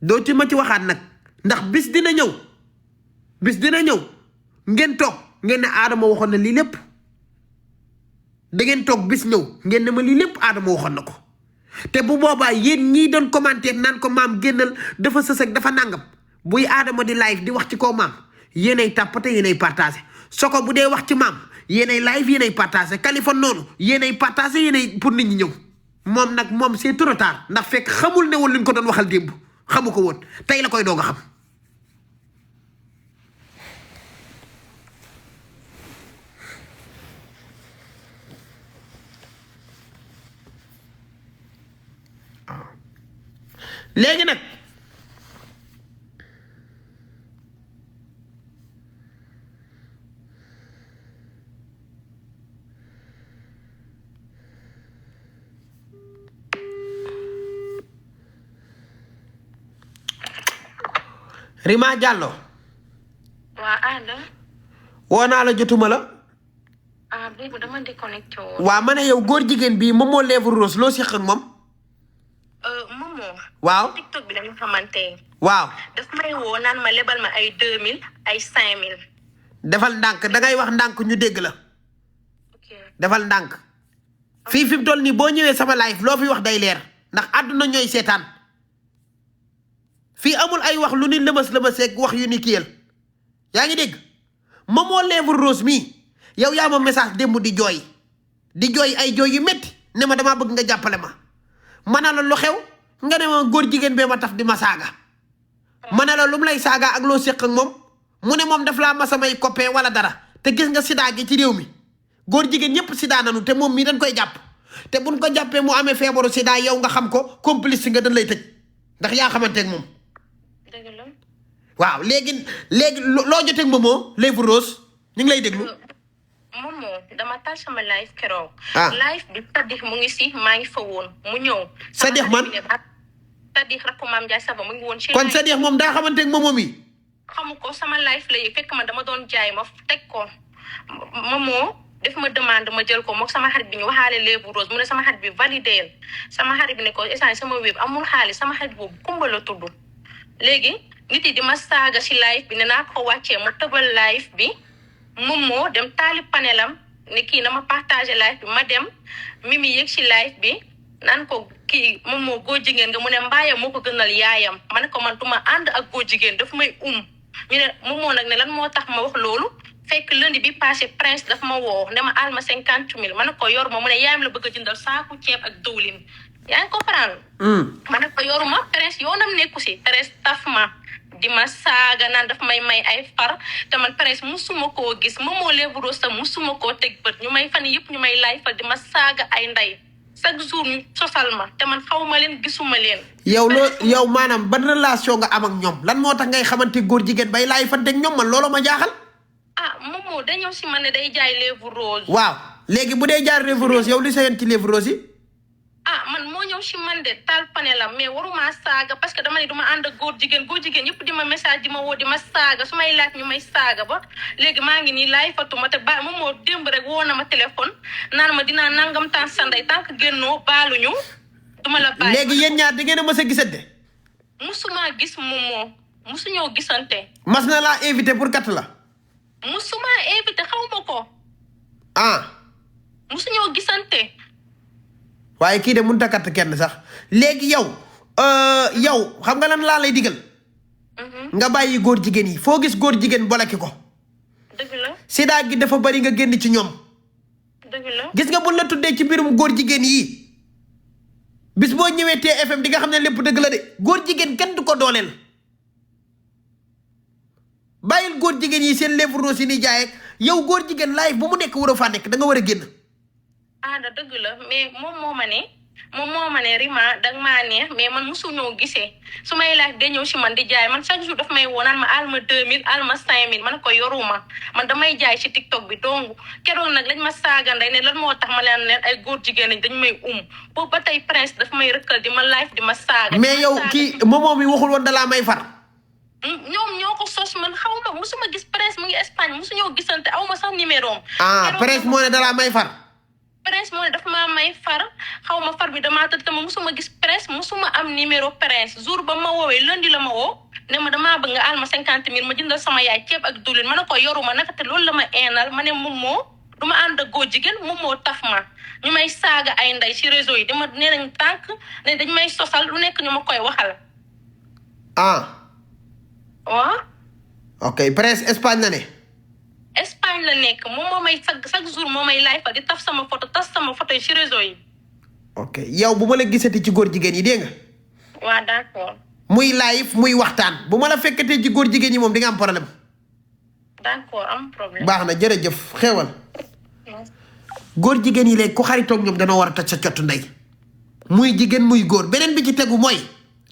dootuma ci waxaat nag ndax bis dina ñëw ngeen toog ngeen ne Adama waxoon na lii lépp da ngeen toog bis ñëw ngeen ne ma lii lépp Adama waxoon na ko te bu boobaa yéen ñii doon commenter naan ko maam génnal dafa sës ak dafa nangam buy Adama di live di wax ci kaw maam yéenay tàppate yéenay partagé Soko bu dee wax ci maam yéenay live yéenay partagé Kaliphone noonu yéenay partagé yéenay pour nit ñi ñëw moom nag moom c'est trop tard ndax fekk xamul ne woon luñ ko doon waxal démb xamu ko woon tey la koy doog a xam. léegi nag Rima Diallo.
waa Ada.
woo naa la jotuma la.
ah bii dama déconnecté woon.
waa ma ne yow góor jigéen bii moom moo lèvre rose loo seq ak moom.
Momo.
waaw
TikTok bi dañu xamante.
waaw.
daf may woo naan ma lebal ma ay 2000 ay 5000.
defal ndànk dangay wax ndànk ñu dégg la.
ok
defal ndànk. fii fi mu toll nii boo ñëwee sama live loo fi wax day leer ndax àdduna ñooy seetaan. fii amul ay wax lu ni lëmas-lëmaseeg wax yu ni kiyal yaa ngi dégg moom moo lèvre rose mii yow yaa ma message démb di jooy ay jooy yu métti ne ma damaa bëgg nga jàppale ma ne la lu xew nga ne ma góor jigéen bee ma taf di ma saaga ma ne la lu mu lay saaga ak loo séq ak moom mu ne moom daf laa ma samay copain wala dara te gis nga sida gi ci réew mi góor jigéen ñëpp sida nanu te moom mii dañ koy jàpp te buñ ko jàppee mu amee feebaru sida yow nga xam ko complice nga dañ lay tëj ndax yaa xamanteeg moom. waaw léegi loo joteeg Momo lèvre rose ñu ngi lay déglu.
Momo dama taal sama live keroog.
ah
live bi Sadikh mu ngi si maa ngi fa woon mu ñëw.
Sadikh man
Sadikh rakku maam Ndiaye Saba mu ngi woon.
kon Sadikh moom daa xamanteeg Momo mi.
xamu ko sama live la yi fekk ma dama doon jaay ma teg ko Momo def ma demande ma jël ko moom sama xarit bi ñu waxaale lèvre rose mu ne sama xarit bi validé sama xarit bi ne ko instant sama web amul xaalis sama xarit boobu Kumba la tudd léegi. nit yi di ma saaga si live bi ne naa ko wàccee mu tëbal live bi Momo dem taali panelam ne kii na ma partagé live bi ma dem Mimi yëg si live bi naan ko kii Momo góor jigéen nga mu ne mbaayam moo ko gënal yaayam ma ne ko man duma ànd ak góor jigéen daf may ñu ne Momo nag ne lan moo tax ma wax loolu fekk lundi bi passé prince daf ma woo ne ma alma 50 000 ma ne ko yor ma mu ne yaayam la bëgg a jëndal saaku ceeb ak dëwlin yaa ngi comprendre. ma ne ko yoruma prince yoonam nekku si prince taf ma di ma saaga naan daf may ay far te man prince musuma koo gis Momo lèvre rose tam musuma koo teg bët ñu may fan yëpp ñu may laay fa di ma saaga ay ndey chaque jour ñu sosal ma te man xawma leen gisuma leen.
yow maanaam ban relation nga am ak ñoom lan moo tax ngay xamante góor jigéen bay laay fa teg ñoom man looloo ma jaaxal.
ah Momo dañoo si man ne day jaay lèvre rose.
waaw léegi bu dee jaar lèvre rose yow li sa yoon ci lèvre rose yi.
man moo ñëw si man de taal panelam mais waruma saaga parce que dama ne duma ànd ak góor jigéen ñëpp di ma message di ma woo di ma saaga su may laaj ñu may saaga ba léegi maa ngi nii laay fatuma te ba moom moo démb rek woo na ma téléphone naan ma dinaa nangam tan sanday tant que génnoo baaluñu duma la bàyyi.
léegi yéen ñaar di ngeen a mës a gisante.
musuma gis Momo musuñoo gisante.
mas na laa invité pour kat la.
musuma invité xaw ma ko. musuñoo gisante.
waaye kii de mënut a katt kenn sax léegi yow xam nga lan laa lay digal. nga bàyyi góor jigéen yi foo gis góor jigéen bolaki ko.
dëgg la.
sida gi dafa bari nga génn ci ñoom.
dëgg la.
gis nga buñ la tuddee ci mbirum góor jigéen yi bis boo ñëwee TFM di nga xam ne lépp dëgg la de góor jigéen kenn du ko dooleel. bàyyil góor jigéen yi seen lèvre rose yi ni jaay ak yow góor jigéen live bu mu nekk waroo faa nekk da nga war a génn.
da dëgg la mais moom moo ma ne Rima danga maa neex mais man mosu ñoo gisee su may laaj day ñëw si man di jaay man chaque jour daf may woo naan ma alma 2000 alma 5000 man ko yoruma man damay jaay si TikTok bi donc keroog nag lañ ma saaga ndey ne lan moo tax ma leen ay góor jigéen lañ dañ may boobu ba tey Prince daf may rëkkal di ma live di ma saaga.
mais yow kii moomoo mi waxul woon dalaa may far.
ñoom ñoo ko sos man xaw ma musuma gis Prince mu ngi Espagne musu ñoo gisante aw ma sax numéro am.
Prince moo ne dalaa may far.
Prince moo ne dafa maa may far xaw ma far bi damaa tëdd ma musuma gis Prince musuma am numéro Prince jour ba ma woowee lundi la ma woo ne ma damaa bëgg nga àll ma 50 000 ma jëndal sama yaay ceeb ak diwlin ma ne ko yoruma naka te loolu la ma eenal ma ne moom moo du ma ànd ak góor jigéen moom moo taf ma ñu may saaga ay ndey ci réseau yi dama nee nañ tànk ne dañ may sosal lu nekk ñu ma koy waxal. waaw.
ok Prince Espagne la ne.
Espagne la nekk moom moo may chaque jour moo may live di taf sama photo tas sama photo yi ci réseau yi.
ok yow bu ma la gisati ci góor jigéen yi dégg nga.
waaw d'accord.
muy live muy waxtaan bu ma la fekkatee ci góor jigéen yi moom di nga am problème.
d'accord am problème.
baax na jërëjëf xéewal. góor jigéen yi léegi ku xaritoog ñoom danoo war a toj sa cottu ndey. muy jigéen muy góor beneen bi ci tegu mooy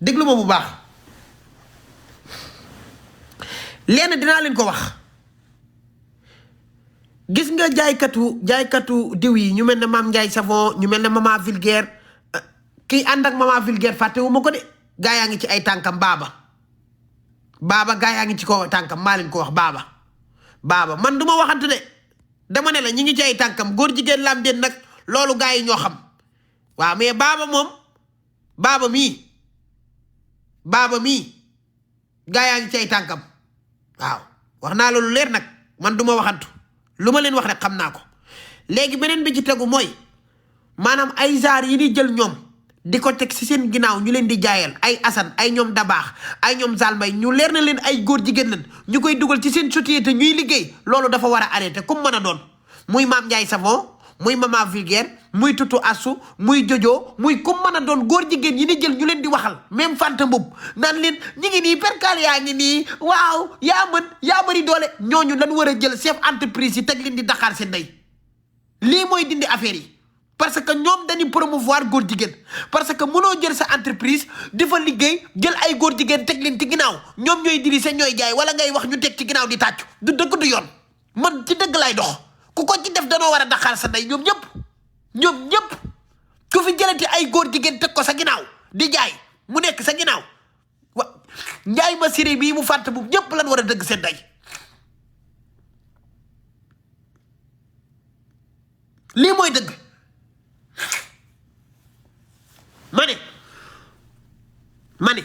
déglu ma bu baax. lenn dinaa leen ko wax. gis nga jaaykatu diw yi ñu mel ne Mame Ndiaye Savon ñu mel ne Mama Vulgaire kii ànd ak Mama Vulgaire fàttewu ma ko de gaa yaa ngi ci ay tànkam baaba gaa yaa ngi ci ko tànkam maa leen ko wax baaba man du ma waxante de dama ne la ñi ngi ci ay tànkam góor jigéen lam den nag loolu gaa yi ñoo xam waaw mais baaba mii gaa yaa ngi ci ay tànkam waaw wax naa loolu leer nag man du ma waxantu lu ma leen wax rek xam naa ko léegi beneen bi ci tegu mooy maanaam ay zaar yi di jël ñoom di ko teg ci seen ginnaaw ñu leen di jaayal ay Assane ay ñoom Dabaax ay ñoom Zalmay ñu leer na leen ay góor jigéen lañ ñu koy dugal ci seen société ñuy liggéey loolu dafa war a arrêté comme mën a doon muy Mame Ndiaye Savon muy Mama Vulgaire muy Tutu Assu muy Jojo muy comme mën a doon góor jigéen yi ni jël ñu leen di waxal même Fanta Mbub naan leen ñi ngi nii perkaal yaa ngi nii waaw yaa bëri doole ñooñu lan war a jël chef entreprise yi teg leen di Dakar seen ndey lii mooy dindi affaire yi parce que ñoom dañuy promouvoir góor jigéen parce que mënoo jël sa entreprise di fa liggéey jël ay góor jigéen teg leen ci ginnaaw ñoom ñooy diriger ñooy jaay wala ngay wax ñu teg ci ginnaaw di tàccu du dëgg du yoon man ci dëgg lay dox ku ko ci def danoo war a Dakar sa ndey ñoom ñëpp ku fi jëlati ay góor jigéen teg ko sa ginnaaw di jaay mu nekk sa ginnaaw njaay ma siré bii mu fàtt bu ñëpp lan war a dëgg seen ndey lii mooy dëgg ma ne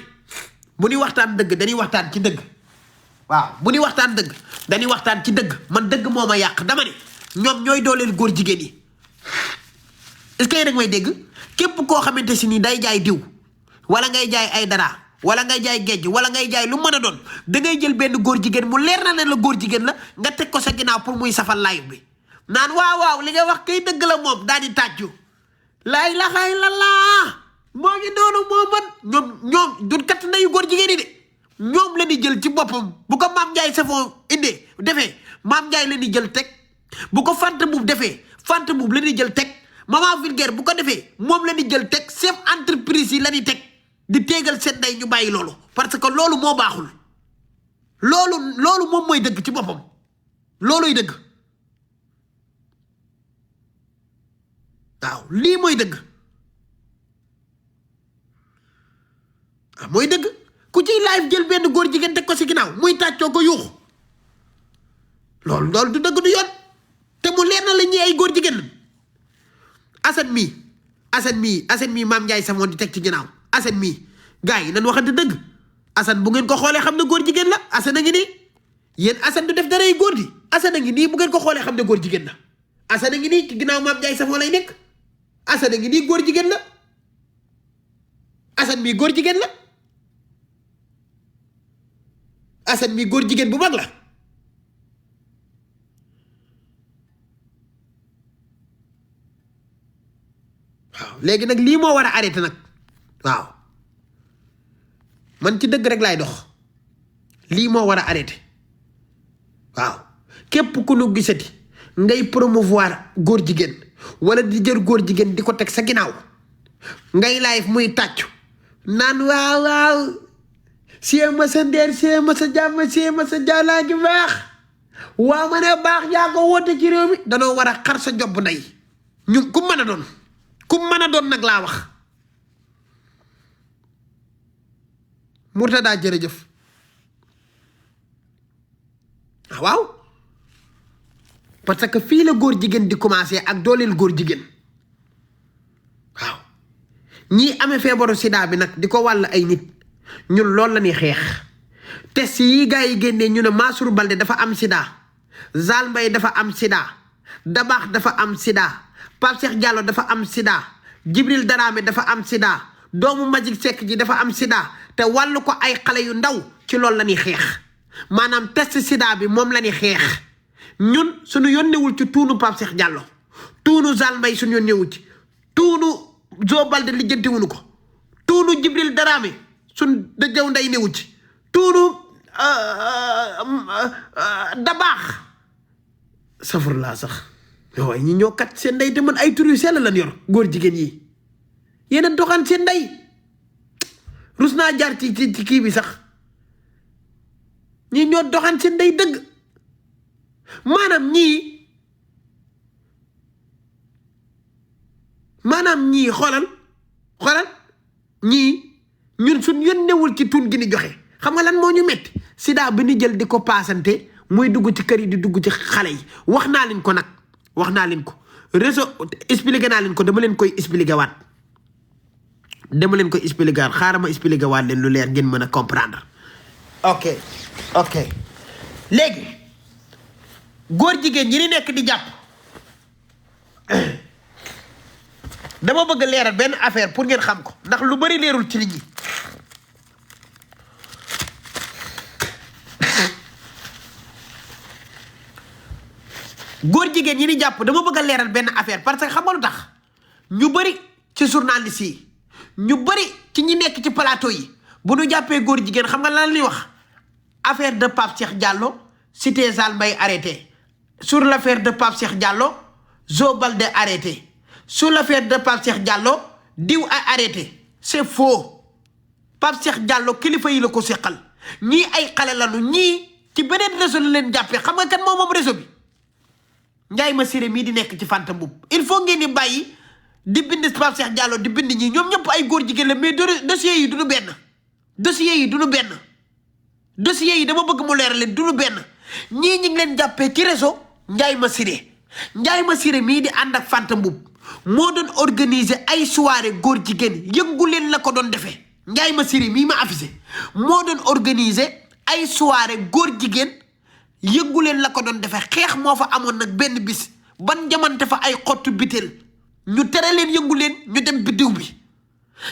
bu ñuy waxtaan dëgg dañuy waxtaan ci dëgg waaw bu ñuy waxtaan dëgg dañuy waxtaan ci dëgg man dëgg moo ma yàq dama ne ñoom ñooy dooleel góor jigéen yi est-ce que yéen a ngi may dégg képp koo xamante si ni day jaay diw wala ngay jaay ay dara wala ngay jaay géej wala ngay jaay lu mën a doon da ngay jël benn góor jigéen mu leer na ne la góor jigéen la nga teg ko sa ginnaaw pour muy safal live bi naan waaw li nga wax kay dëgg la moom daal di tàccu laa ilaaha illallaah moo ngi noonu moo mën ñoom du kat ndeyu góor jigéen yi de ñoom la di jël ci boppam bu ko Mame Ndiaye Savon indee defee Mame Ndiaye la di jël teg bu ko Fanta Mbub defee Fanta Mbub la di jël teg Mama Vulgaire bu ko defee moom la di jël teg chef entreprise yi la di teg di tegal seen ndey ñu bàyyi loolu parce que loolu moo baaxul loolu moom mooy dëgg ci boppam looluy dëgg waaw lii mooy dëgg mooy dëgg ku ciy live jël benn góor jigéen teg ko si ginnaaw muy tàccoo ko yuuxu loolu du dëgg du yoon te mu leer na la ñuy ay góor jigéen Assane mii Mame Ndiaye Savon di teg ci ginnaaw Assane mii gars yi nan waxante dëgg Assane bu ngeen ko xoolee xam ne góor jigéen la Assane a ngi nii yéen Assane du def dara góor di Assane a ngi nii bu ngeen ko xoolee xam ne góor jigéen la Assane a ngi nii ci ginnaaw Mame Ndiaye Savon lay nekk Assane a ngi nii góor jigéen la Assane mii góor jigéen la Assane mii góor jigéen bu mag la waaw léegi nag lii moo war a arrêté nag waaw man ci dëgg rek laay dox lii moo war a arrêté waaw képp ku nu gisati ngay promouvoir góor jigéen wala di jël góor jigéen di ko teg sa ginnaaw ngay live muy tàccu naan waaw sie ma sa ndeer sie ma sa jàmm sie ma sa jàllaa gi baax waaw ma ne baax yaa ko woote ci réew mi danoo war a xar sa job ndey ñun ku mën a doon nag laa wax Murtada jërëjëf waaw parce que fii la góor jigéen di commencé ak dooleel góor jigéen waaw ñii amee feebaru sida bi nag di ko wàll ay nit ñun loolu la ñuy xeex test yi gars yi génnee ñu ne Mansour Balde dafa am sida Zal Mbaye dafa am sida Dabax dafa am sida Pape Cheikh Diallo dafa am sida Jibril Darame dafa am sida doomu Magic Seck ji dafa am sida te wàllu ko ay xale yu ndaw ci loolu la ñuy xeex maanaam test sida bi moom la ñuy xeex ñun suñu yónnewul ci tuunu Pape Cheikh Diallo tuunu Zal Mbaye suñu yónnewul ci tuunu Zo Balde lijjantiwuñu ko tuunu Jibril Darame suñ dëjëw nday newu ci tuunu Dabaax safur laa sax waaye ñi ñoo kat seen ndey te man ay tur yu sell lan yor góor jigéen yi yéen a doxaan seen ndey rus naa jaar ci kii bi sax ñi ñoo doxaan seen ndey dëgg maanaam ñii xoolal ñii ñun suñ yónnewul ci tun gi ni joxe xam nga lan moo ñu metti sida bi ñu jël di ko paasante muy dugg ci kër yi di dugg ci xale yi wax naa leen ko nag wax naa leen ko réseau expliqué naa leen ko dama leen koy expliqué waat xaaral ma expliqué waat leen lu leer ngeen mën a comprendre ok léegi góor jigéen ñi ni nekk di jàpp dama bëgg leeral benn affaire pour ngeen xam ko ndax lu bari leerul ci nit ñi góor jigéen ñi ni jàpp dama bëgg a leeral benn affaire parce que xam nga lu tax ñu bari ci journaliste yi ñu bari ci ñi nekk ci plateau yi bu ñu jàppee góor jigéen xam nga lan la ñuy wax affaire de Pape Cheikh Diallo cité Zal Mbaye arrêté sur l'affaire de Pape Cheikh Diallo Zo Balde arrêté sur l'affaire de Pape Cheikh Diallo diw a arrêté c'est faux Pape Cheikh Diallo kilifa yi la ko seqal ñii ay xale lañu ñii ci beneen réseau la leen jàppee xam nga kan moom réseau bi Njaay ma siré mii di nekk ci Fanta Mbub il faut ngeen di bàyyi di bind Pape Cheikh Diallo di bind ñii ñoom ñëpp ay góor jigéen la mais dossiers yi duñu benn dossiers yi dama bëgg mu leeral leen duñu benn ñii ñi ngi leen jàppee ci réseau Njaay ma siré mii di ànd ak Fanta Mbub moo doon organiser ay soirée góor jigéen yëngu leen la ko doon defee Njaay ma siré mii ma affiché moo doon organiser ay soirée góor jigéen yëngu leen la ko doon defee xeex moo fa amoon nag benn bis ban jamante fa ay xottu bitel ñu tere leen yëngu leen ñu dem biddiw bi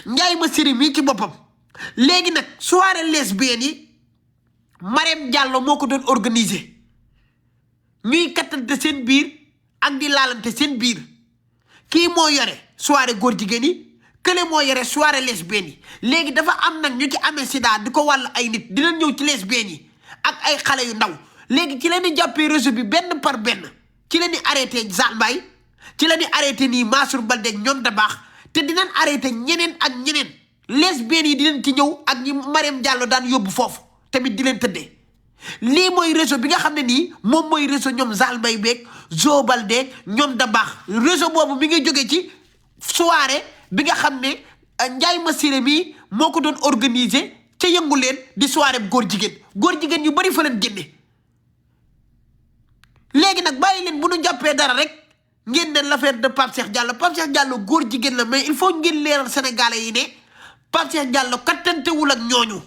Njaay ma siré mii ci boppam léegi nag soirée lesbienne yi Marème Diallo moo ko doon organiser ñuy kattante seen biir ak di laalante seen biir kii moo yore soirée góor jigéen yi kële moo yore soirée lesbienne yi léegi dafa am nag ñu ci amee sida di ko wàll ay nit dina ñëw ci lesbienne yi ak ay xale yu ndaw léegi ci leen di jàppee réseau bi benn par benn ci leen di arrêté Zal Mbaye ci leen di arrêté nii Mansour Balde ñoom da baax te dinañ arrêté ñeneen ak ñeneen lesbiennes yi dinañ ci ñëw ak ñi Marème Diallo daan yóbbu foofu tamit di leen tëddee lii mooy réseau bi nga xam ne nii moom mooy réseau ñoom Zal Mbaye beeg Zo Balde ñoom da baax réseau boobu mi ngi jógee ci soirée bi nga xam ne Njaay ma siré mii moo ko doon organiser ca yëngu leen di soirée góor jigéen yu bari fa leen génne léegi nag bàyyi leen bu ñu jàppee dara rek ngeen ne l'affaire de Pape Cheikh Diallo góor jigéen la mais il faut ngeen leeral sénégalais yi ne Pape Cheikh Diallo kattantewul ak ñooñu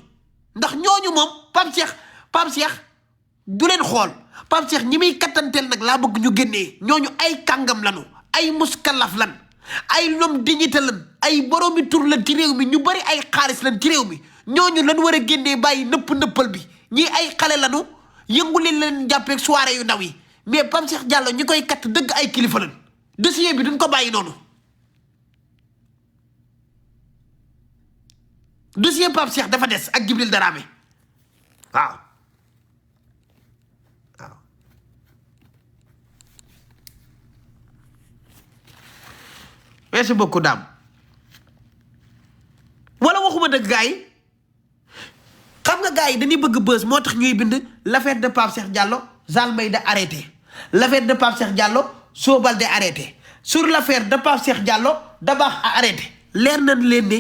ndax ñooñu moom Pape Cheikh du leen xool Pape Cheikh ñi muy kattanteel nag laa bëgg ñu génnee ñooñu ay kàngam lanu ay muskalaf lan ay ñoom dignité lan ay boroomi tur lan ci réew mi ñu bari ay xaalis lan ci réew mi ñooñu lan war a génnee bàyyi nëppal bi ñii ay xale lanu yëngu leen jàppee soirée yu ndaw yi mais Pape Cheikh Diallo ñi koy katt dëgg ay kilifa lan dossier bi duñ ko bàyyi noonu dossier Pape Cheikh dafa des ak Jibril Darame waaw merci beaucoup Dame wala waxuma dëgg gars yi xam nga gars yi dañuy bëgg buzz moo tax ñuy bind l'affaire de Pape Cheikh Diallo Zalmayda arrêté l'affaire de Pape Cheikh Diallo Sobalde arrêté sur l'affaire de Pape Cheikh Diallo Dabakh arrêté leer nañ leen ne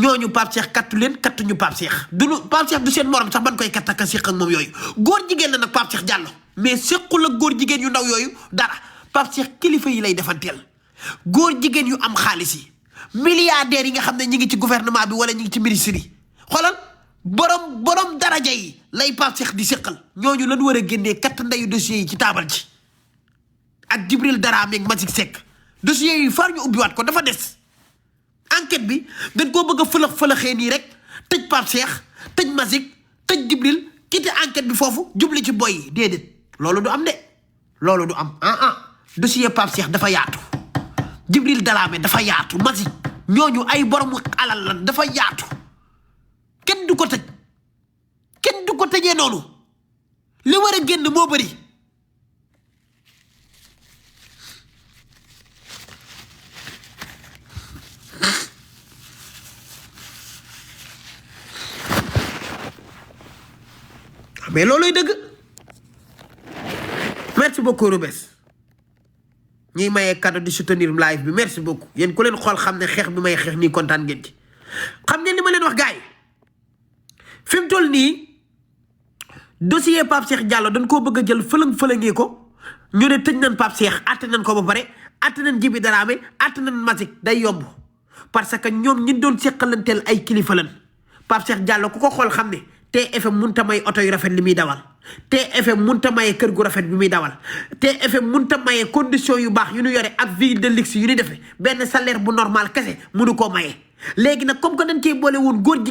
ñooñu Pape Cheikh kattu leen kattuñu Pape Cheikh duñu Pape Cheikh du seen morom sax ban koy kattaka séq ak moom yooyu góor jigéen la nag Pape Cheikh Diallo mais séqul ak góor jigéen yu ndaw yooyu dara Pape Cheikh kilifa yi lay defanteel góor jigéen yu am xaalis yi milliardaires yi nga xam ne ñi ngi ci gouvernement bi wala ñi ngi ci ministre yi xoolal borom daraja yi lay Pape Cheikh di séqal ñooñu lañ war a génnee katt ndeyu dossiers yi ci taabal ji ak Djibril Dramé ak Masik Seck dossiers yi far ñu ubbiwaat ko dafa des enquête bi dañ koo bëgg a fëlaxee nii rek tëj Pape Cheikh tëj Masik tëj Djibril quitté enquête bi foofu jubli ci boy yi déedéet loolu du am de loolu du am dossier Pape Cheikh dafa yaatu Djibril Dramé dafa yaatu Masik ñooñu ay boromu alal lan dafa yaatu kenn du ko tëj kenn du ko tëjee noonu li war a génn moo bëri mais looluy dëgg merci beaucoup Rubes ñiy mayee cadeau di soutenir live bi merci beaucoup yéen ku leen xool xam ne xeex bi may xeex nii kontaan ngeen ci xam ngeen li ma leen wax gars yi fi mu toll nii dossier Pape Cheikh Diallo dañ koo bëgg a jël fëlëngee ko ñu ne tëj nañ Pape Cheikh atte nañ ko ba pare atte nañ Djibi Dramé atte nañ Masik day yomb parce que ñoom ñi doon seqalanteel ay kilifa lan Pape Cheikh Diallo ku ko xool xam ne TFM munta may oto yu rafet li muy dawal TFM munta maye kër gu rafet bi muy dawal TFM munta maye condition yu baax yu ñu yore ak vie de luxe yu ñu defee benn salaire bu normal kese munu koo maye. léegi nag comme que dañ cee boole woon góor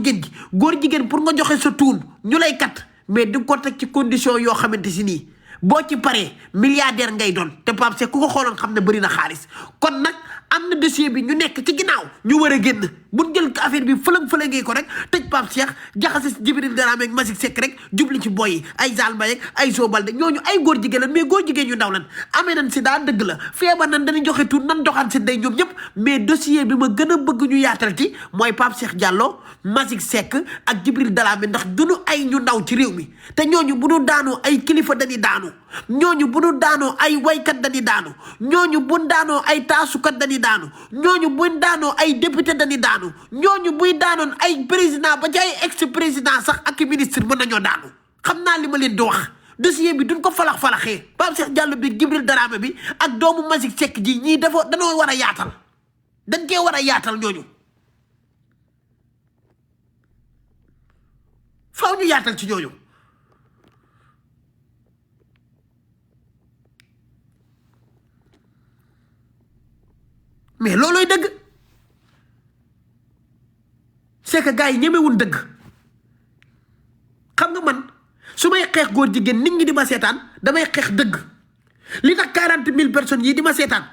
jigéen pour nga joxe sa tuun ñu lay kat mais di ko teg ci condition yoo xamante si nii boo ci paree milliardaire ngay doon te Pape Cheikh ku ko xooloon xam ne bëri na xaalis kon nag am na dossier bi ñu nekk ci ginnaaw ñu war a génn buñ jël affaire bi fëlëngee ko rek tëj Pape Cheikh jaxase si Djibril Dramé ak Masik Seck rek jubli ci boy yi ay Zalmayda ay Sobalde ñooñu ay góor jigéen lan mais góor jigéen yu ndaw lan amee nañ si daa dëgg la feebar nañ dañuy joxe tuut nan doxaan si day ñoom ñëpp mais dossier bi ma gën a bëgg ñu yaatal ci mooy Pape Cheikh Diallo Masik Seck ak Djibril Dramé ndax duñu ay ñu ndaw ci réew mi te ñooñu bu ñu daanoo ay kilifa dañuy daanu ñooñu bu ñu daanoo ay waykat dañuy daanu ñooñu bu daanoo ay taasukat dañuy daanu ñooñu buñ daanoo ay député dañuy daanu ñooñu buy daanoon ay président ba ci ay ex président sax ak ministre mën nañoo daanu xam naa li ma leen di wax dossier bi duñ ko falaxee Pape Cheikh Diallo bi Djibril Dramé bi ak doomu Masik Seck ji ñii danoo war a yaatal dañ cee war a yaatal ñooñu faaw ñu yaatal ci ñooñu mais loolooy dëgg c'est que gars yi ñemewuñ dëgg xam nga man su may xeex góor jigéen nit ñi di ma seetaan damay xeex dëgg li tax 40 000 personnes yii di ma seetaan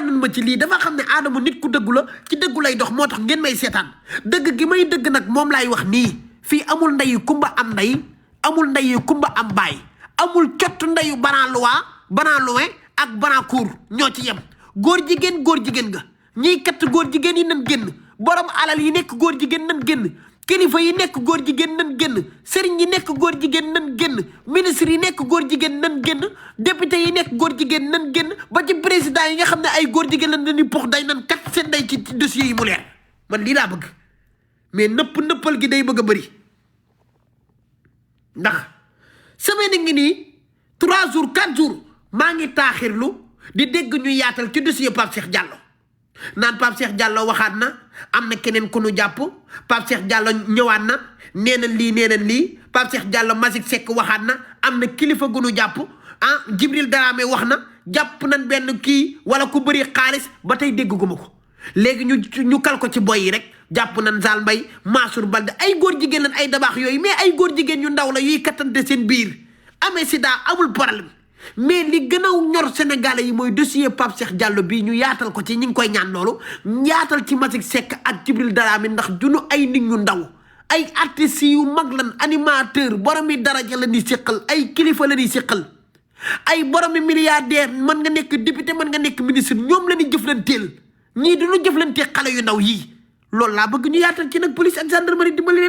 nañ ma ci lii dafa xam ne Adama nit ku dëggu la ci dëggu lay dox moo tax ngeen may seetaan dëgg gi may dëgg nag moom laay wax nii fii amul ndeyu kumba am ndey amul ndeyu kumba am baay amul cott ndeyu banaa luwe ak banaa kuur ñoo ci yem góor jigéen nga ñiy katt góor jigéen yi nan génn borom alal yi nekk góor jigéen nan génn kilifa yi nekk góor jigéen nan génn sëriñ yi nekk góor jigéen nan génn ministre yi nekk góor jigéen nan génn député yi nekk góor jigéen nan génn ba ci président yi nga xam ne ay góor jigéen lan dañuy pox day nan kat seen day ci dossiers yi mu leer man lii laa bëgg mais nëppal gi day bëgg a bëri ndax semaine ngi nii 3 jours 4 jours maa ngi taaxirlu di dégg ñu yaatal ci dossier Pape Cheikh Diallo naan Pape Cheikh Diallo waxaat na am na keneen ku nu jàpp Pape Cheikh Diallo ñëwaat na nee na lii Pape Cheikh Diallo Masik Seck waxaat na am na kilifa gu nu jàpp Djibril Dramé wax na jàpp nañ benn kii wala ku bëri xaalis ba tey dégguma ko léegi ñu kal ko ci boy yi rek jàpp nañ Zalmayda Mansour Balde ay góor jigéen lan ay dabaax yooyu mais ay góor jigéen yu ndaw la yuy kattante seen biir amee sida amul problème mais li gën a ñor Sénégalais yi mooy dossier Pape Cheikh Diallo bii ñu yaatal ko ci ñi ngi koy ñaan loolu yaatal ci Masik Seck ak Djibril Dramé ndax duñu ay nit ñu ndaw ay artistes yu mag lan animateur boromi daraja la ñuy séqal ay kilifa la ñuy séqal ay boromi milliardaire mën nga nekk député mën nga nekk ministre ñoom la ñuy jëflanteel ñii duñu jëflante xale yu ndaw yii loolu laa bëgg ñu yaatal ci nag police ak gendarmerie dimbali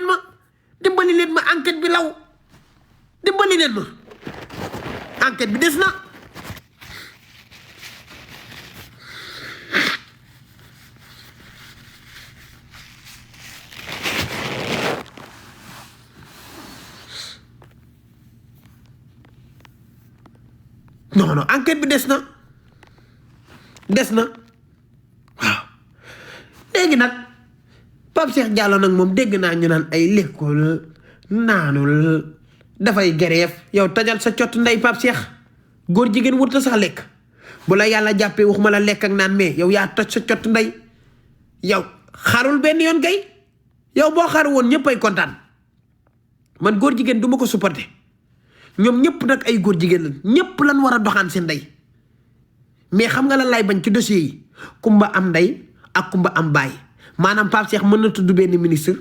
leen ma enquête bi law dimbali leen ma enquête bi des na. non enquête bi des na waaw léegi nag Pape Cheikh Diallo nag moom dégg naa ñu naan ay lekkul naanul dafay gereef yow tajal sa cott ndey Pape Cheikh góor jigéen wut la sax lekk bu la yàlla jàppee waxuma la lekk ak naan mais yow yaa toj sa cott ndey yow xarul benn yoon kay yow boo xaru woon ñëpp ay kontaan man góor jigéen du ma ko supporté ñoom ñëpp nag ay góor jigéen lan ñëpp lan war a doxaan seen ndey mais xam nga lan lay bañ ci dossier yi kumba am ndey ak kumba am baay maanaam Pape Cheikh mën na tudd benn ministre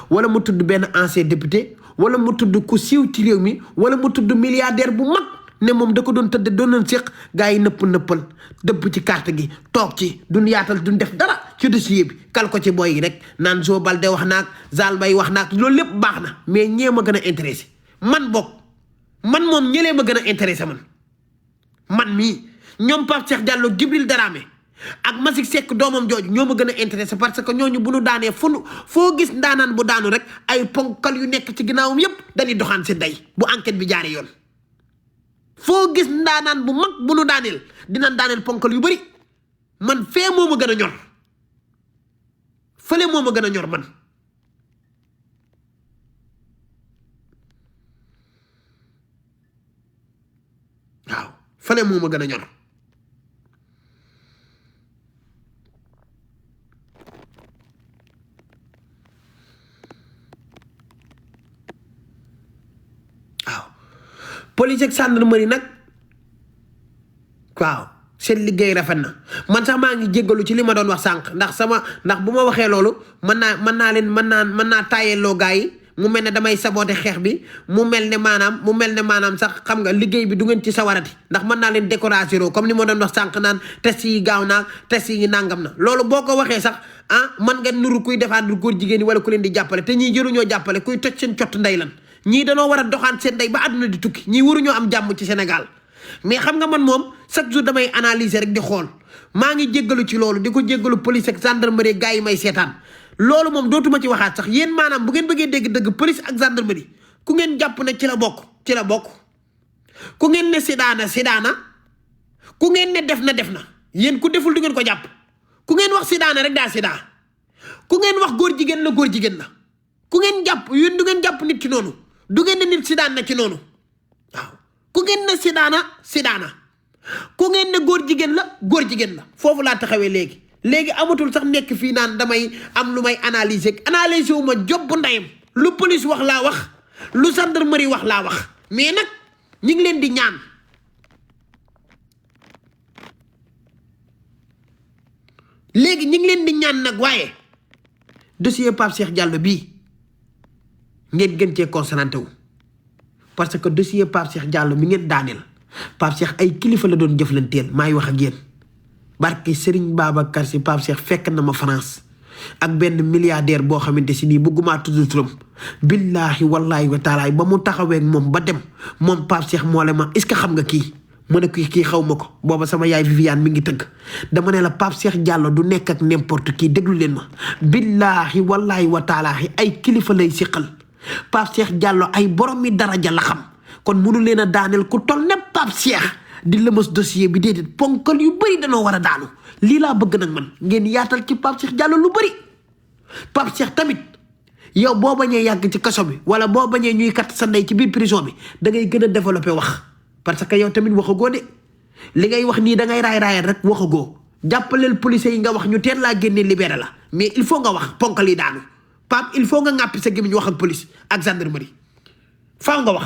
wala mu tudd benn ancien député wala mu tudd ku siiw ci réew mi wala mu tudd milliardaire bu mag ne moom da ko doon tëdd doon nañ séq gars yi nëppal dëpp ci carte gi toog ci duñ yaatal duñ def dara ci dossier bi kal ko ci boy yi rek naan Zo Balde wax naag Zal Mbaye wax naag loolu lépp baax na mais ñee ma gën a intéressé man moom ñëlee ma gën a intéressé man mii ñoom Pape Cheikh Diallo Djibril Dramé ak Masik Seck doomam jooju ñoo ma gën a intéressé parce que ñooñu bu nu daanee foo gis ndaanaan bu daanu rek ay ponkal yu nekk ci ginnaawam yépp dañuy doxaan si ndey bu enquête bi jaaree yoon foo gis ndaanaan bu mag bu nu daaneel dinañ daaneel ponkal yu bari man fee moo ma gën a ñor fële moo ma gën a ñor man waaw fële moo ma gën a ñor waaw police ak gendarmerie nag waaw seen liggéey rafet na man sax maa ngi jéggalu ci li ma doon wax sànq ndax bu ma waxee loolu mën naa tàyyelloo gars yi mu mel ne damay saboté xeex bi mu mel ne maanaam sax xam nga liggéey bi du ngeen ci sawarati ndax mën naa leen découragé comme ni ma doon wax sànq naan test yi gaaw naa test yi nangam na loolu boo ko waxee sax man nga nuru kuy défendre góor jigéen ñi wala ku leen di jàppale te ñii jëruñoo jàppale kuy toj seen cott ndey lan ñii danoo war a doxaan seen ndey ba àdduna di tukki ñii waruñoo am jàmm ci Sénégal mais xam nga man moom chaque jour damay analyser rek di xool maa ngi jéggalu ci loolu di ko jéggalu police ak gendarmerie gars yi may seetaan loolu moom dootuma ci waxaat sax yéen maanaam bu ngeen bëggee dégg dëgg police ak gendarmerie ku ngeen jàpp ne ci la bokk ku ngeen ne sidaana ku ngeen ne def na yéen ku deful du ngeen ko jàpp ku ngeen wax sidaana rek daa sidaa ku ngeen wax góor jigéen la ku ngeen jàpp yéen du ngeen jàpp nit ci noonu du ngeen ne nit sidaan na ci noonu waaw ku ngeen ne sidaana ku ngeen ne góor jigéen la foofu laa taxawee léegi amatul sax nekk fii naan damay am lu may analyser wu ma job bu ndeyam lu police wax laa wax lu gendarmerie wax laa wax mais nag ñu ngi leen di ñaan léegi ñu ngi leen di ñaan nag waaye dossier Pape Cheikh Diallo bii ngeen gën cee concentré wu parce que dossier Pape Cheikh Diallo mi ngeen daaneel Pape Cheikh ay kilifa la doon jëflanteel maay wax ak yéen barke Serigne Babacar Sy Pape Cheikh fekk na ma France ak benn milliardaire boo xamante si nii bëggumaa tudd turam billaahi wallaahi wa taalaay ba mu taxawee ak moom ba dem moom Pape Cheikh moo le ma est-ce que xam nga kii ma ne kii xaw ma ko booba sama yaay Viviane mi ngi tëgg dama ne la Pape Cheikh Diallo du nekk ak n'importe qui déglu leen ma billaahi wallaahi wa taalaahi ay kilifa lay siqal Pape Cheikh Diallo ay borom mi daraja la xam kon mënu leen a daaneel ku toll ne Pape Cheikh di lëmas dossier bi déedéet ponkal yu bëri danoo war a daanu lii laa bëgg nag man ngeen yaatal ci Pape Cheikh Diallo lu bëri Pape Cheikh tamit yow boo bañee yàgg ci kaso bi wala boo bañee ñuy kat sa ndey ci biir prison bi da ngay gën a développé wax parce que yow tamit waxagoo de li ngay wax nii da ngay raay rek waxagoo jàppaleel police yi nga wax ñu teel laa génne libéré la mais il faut nga wax ponkal yi daanu Pape il faut nga ŋàppi sa gémmiñ wax ak police ak gendarmerie faaw nga wax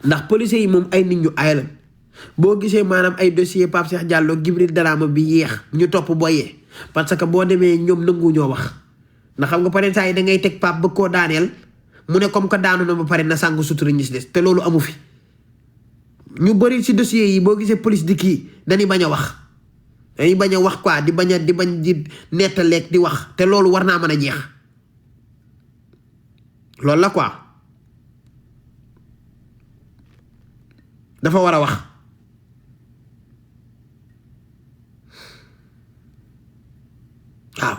ndax policiers yi moom ay nit ñu aay lañ boo gisee maanaam ay dossier Pape Cheikh Diallo Djibril Dramé bi yéex ñu topp boyee parce que boo demee ñoom nangu ñoo wax ndax xam nga pare saa yi da ngay teg Pape bëgg koo daaneel mu ne comme que daanu na ba pare na sàng sutura ñi si des te loolu amu fi ñu bëri si dossier yi boo gisee police di kii dañuy bañ a wax dañuy bañ a wax quoi di bañ di nettaleeg di wax te loolu war naa mën a jeex loolu la quoi dafa war a wax waaw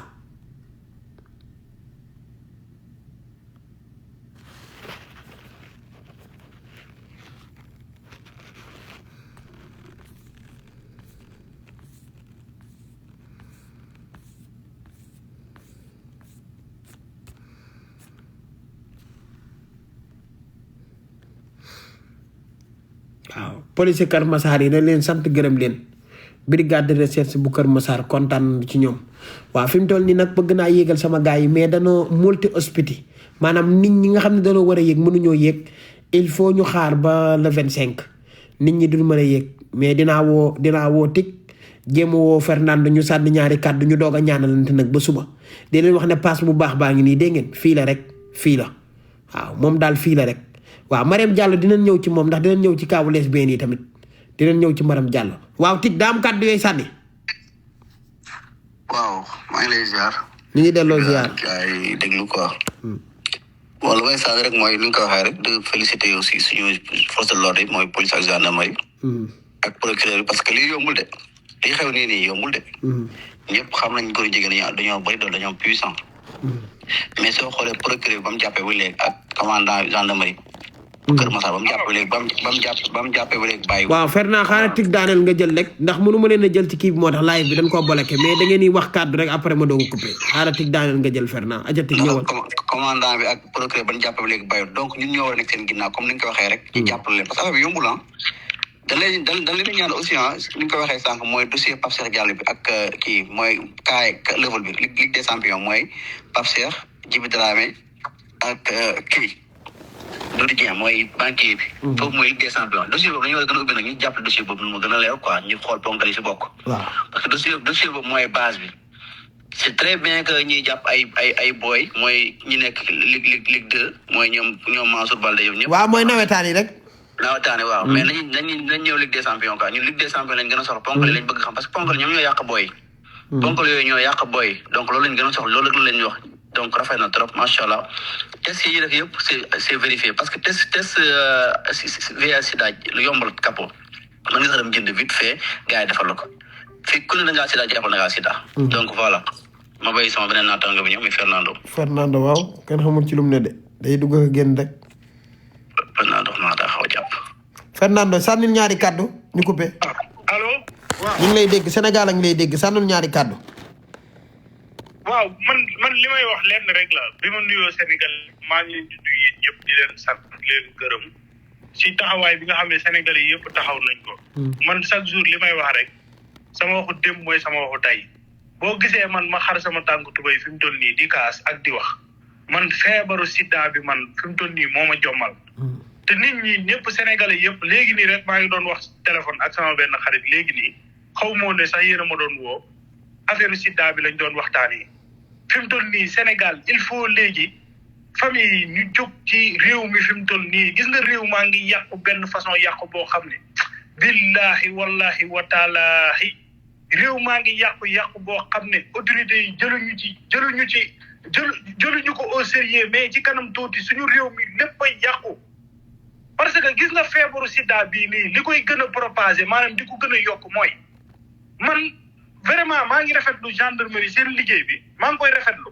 waaw police Kër Massar yi dañ leen sant gërëm leen brigade de recherche bu Kër Massar kontaan ci ñoom waaw fi mu toll nii nag bëgg naa yéegal sama gars yi mais danoo multi hospiti maanaam nit ñi nga xam ne danoo war a yéeg mënuñoo yéeg il faut ñu xaar ba le 25 nit ñi duñ mën a yéeg mais dinaa woo tig jéem a woo Fernando ñu sànni ñaari kàddu ñu doog a ñaanalante nag ba suba di leen wax ne passe bu baax baa ngi nii dégg ngeen fii la rek fii la waaw moom daal fii la rek waaw Mariam Diallo dinañ ñëw ci moom ndax dinañ ñëw ci kaawu lesbienne yi tamit dinañ ñëw ci Mariam Diallo waaw tig daa am kàddu yooyu sànni.
waaw maa ngi lay ziar.
ñu ngi delloo ziar.
ay déglu quoi. bon lu may sànni rek mooy ni nga ko waxee rek de féliciter aussi suñu force de l'ordre yi mooy police ak gendarmerie. ak procureur parce que lii yombul de lii xew nii yombul de. ñëpp xam nañ góor jigéen ñi dañoo bëri doon dañoo puissant. mais soo xoolee procureur ba mu jàppee ba léegi ak commandant gendarmerie. Kër Massar ba mu jàppee ba léegi ba mu jàppee ba léegi bàyyi.
waaw Fernand xaaral tig daaneel nga jël rek ndax mënu ma leen a jël ci kii bi moo tax live bi dañ koo bloqué mais da ngeen di wax kàddu rek après ma doog a coupé xaaral tig daaneel nga jël Fernand aja tig ñëwal.
commandant bi ak procureur ba ñu jàppee ba léegi bàyyi donc ñun ñoo war a nekk seen ginnaaw comme ni nga ko waxee rek. ñu jàppale leen parce que affaire bi yombul ah. dañ leen ñaan aussi ah ni nga ko waxee sànq mooy dossier Pape Cheikh Diallo bi ak kii mooy kaay level bi Ligue des champions mooy Pape Cheikh Djibril Dramé ak kii Doudou Dieng mooy banquier bi. foofu mooy Ligue des champions dossier boobu dañu war a gën a ubbi nag ñu jàppale dossier boobu mu gën a leer quoi ñu xool ponkal yi si bokk. parce que dossier boobu mooy base bi. c' est très bien que ñuy jàpp ay boy mooy ñi nekk Ligue 2 mooy ñoom Mansour Balde yow ñëpp.
waaw mooy nawetaan yi rek.
naawataane waaw mais nañ ñëw Ligue des champions quoi ñun Ligue des champions lañ gën a soxla ponkal yi lañ bëgg xam parce que ponkal ñoom ñoo yàq booy ponkal yooyu ñoo yàq booy donc loolu lañ gën a soxla loolu rek lañ wax donc rafet na trop macha allah test yi def yëpp c'est vérifié parce que test VIH sida lu yombal capot man nga sax dem jënd vite fait gars yi defal la ko fii ku ne da ngaa sida jàppal da ngaa sida donc voilà ma bàyyi sama beneen naataango bi ñëw muy Fernando
waaw kenn xamul ci lu mu ne de day dugg ak génn rek
Fernando maa daa xaw a jàpp.
Fernando sànnil ñaari kàddu ñu coupé.
allo. waaw
ñu ngi lay dégg Sénégal a ngi lay dégg sànnil ñaari kàddu.
waaw man li may wax lenn rek la bi ma nuyoo Sénégal maa ngi leen di nuyu yéen ñëpp di leen sant di leen gërëm si taxawaay bi nga xam ne Sénégalais yi yëpp taxaw nañ ko. man chaque jour li may wax rek sama waxu démb mooy sama waxu tey boo gisee man ma xar sama tànk tubéy fi mu toll nii di kaas ak di wax man feebaru sida bi man fi mu toll nii moo ma jommal. te nit ñi ñëpp Sénégalais yëpp léegi nii rek maa ngi doon wax téléphone ak sama benn xarit léegi nii xaw moo ne sax yéen a ma doon woo affaire sida bi lañ doon waxtaanee fi mu toll nii Sénégal il faut léegi famille yi ñu jóg ci réew mi fi mu toll nii gis nga réew maa ngi yàqu benn façon yàqu boo xam ne billahi wallahi wa taalaahi réew maa ngi yàqu boo xam ne autorités yi jëluñu ko au sérieux mais ci kanam tuuti suñu réew mi léppay yàqu. parce que gis nga feebaru sida bii nii li koy gën a propager maanaam di ko gën a yokk mooy man vraiment maa ngi rafetlu gendarmerie seen liggéey bi maa ngi koy rafetlu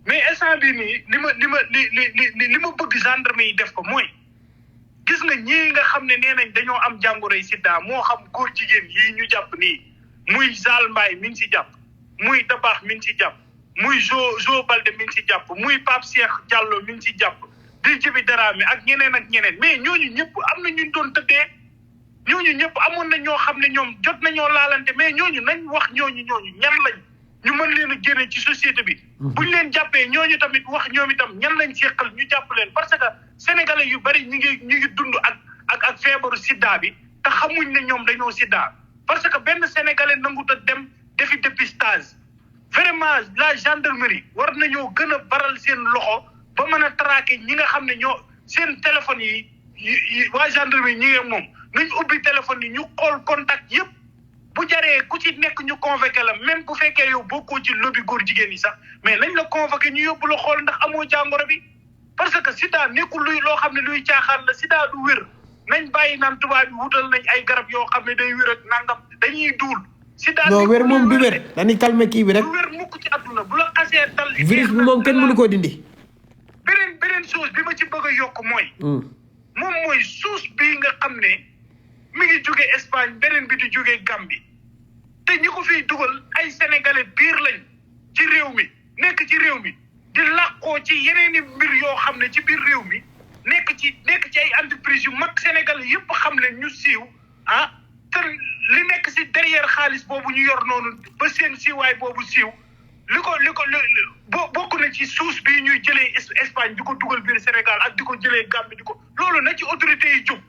mais instant bii nii li ma bëgg gendarmerie yi def ko mooy gis nga ñii nga xam ne nee nañ dañoo am jàngoroy sida moo xam góor jigéen yii ñu jàpp nii muy Zal Mbaye mi ngi si jàpp muy Dabaax mi ngi si jàpp muy Jo Balde mi ngi si jàpp muy Pape Cheikh Diallo mi ngi si jàpp di Djibril Dramé ak ñeneen mais ñooñu ñëpp am na ñu doon tëddee ñooñu ñëpp amoon na ñoo xam ne ñoom jot nañoo laalante mais ñooñu nañ wax ñooñu ñan lañ ñu mën leen a génne ci société bi. buñ leen jàppee ñooñu tamit wax ñoom itam ñan lañ seqal ñu jàpp leen parce que sénégalais yu bari ñu ngi dund ak feebaru sida bi te xamuñ ne ñoom dañoo sida parce que benn sénégalais nangut a dem defi dépistage vraiment la gendarmerie war nañoo gën a baral seen loxo ba mën a traquer ñi nga xam ne ñoo seen téléphone yi waa gendarmerie ñi ngi moom nañ ubbi téléphone yi ñu xool contact yëpp bu jaree ku ci nekk ñu convoqué la même bu fekkee yow bokkoo ci lobby góor jigéen yi sax mais nañ la convoqué ñu yóbbu la xool ndax amoo jàngoro bi parce que sida nekkul luy loo xam ne luy caaxaan la sida du wér nañ bàyyi naan tubaab bi wutal nañ ay garab yoo xam ne day wér ak nangam dañuy duul. sida
non wér moom du wér dañuy calmer kii bi rek.
du wér mukk ci àdduna bu la xasee dal.
virus bi moom kenn mënu koo dindi.
beneen chose bi ma ci bëgg a yokk mooy. moom mooy suus bii nga xam ne mi ngi jóge Espagne beneen bi di jóge Gambie te ñi ko fiy dugal ay sénégalais biir lañ ci réew mi nekk ci réew mi di làqoo ci yeneeni mbir yoo xam ne ci biir réew mi nekk ci ay entreprise yu mag sénégalais yëpp xam leen ñu siiw te li nekk si derrière xaalis boobu ñu yor noonu ba seen siiwaay boobu siiw li ko bokk na ci suus bii ñuy jëlee Espagne di ko dugal biir Sénégal ak di ko jëlee Gambie di ko loolu na ci autorités yi jóg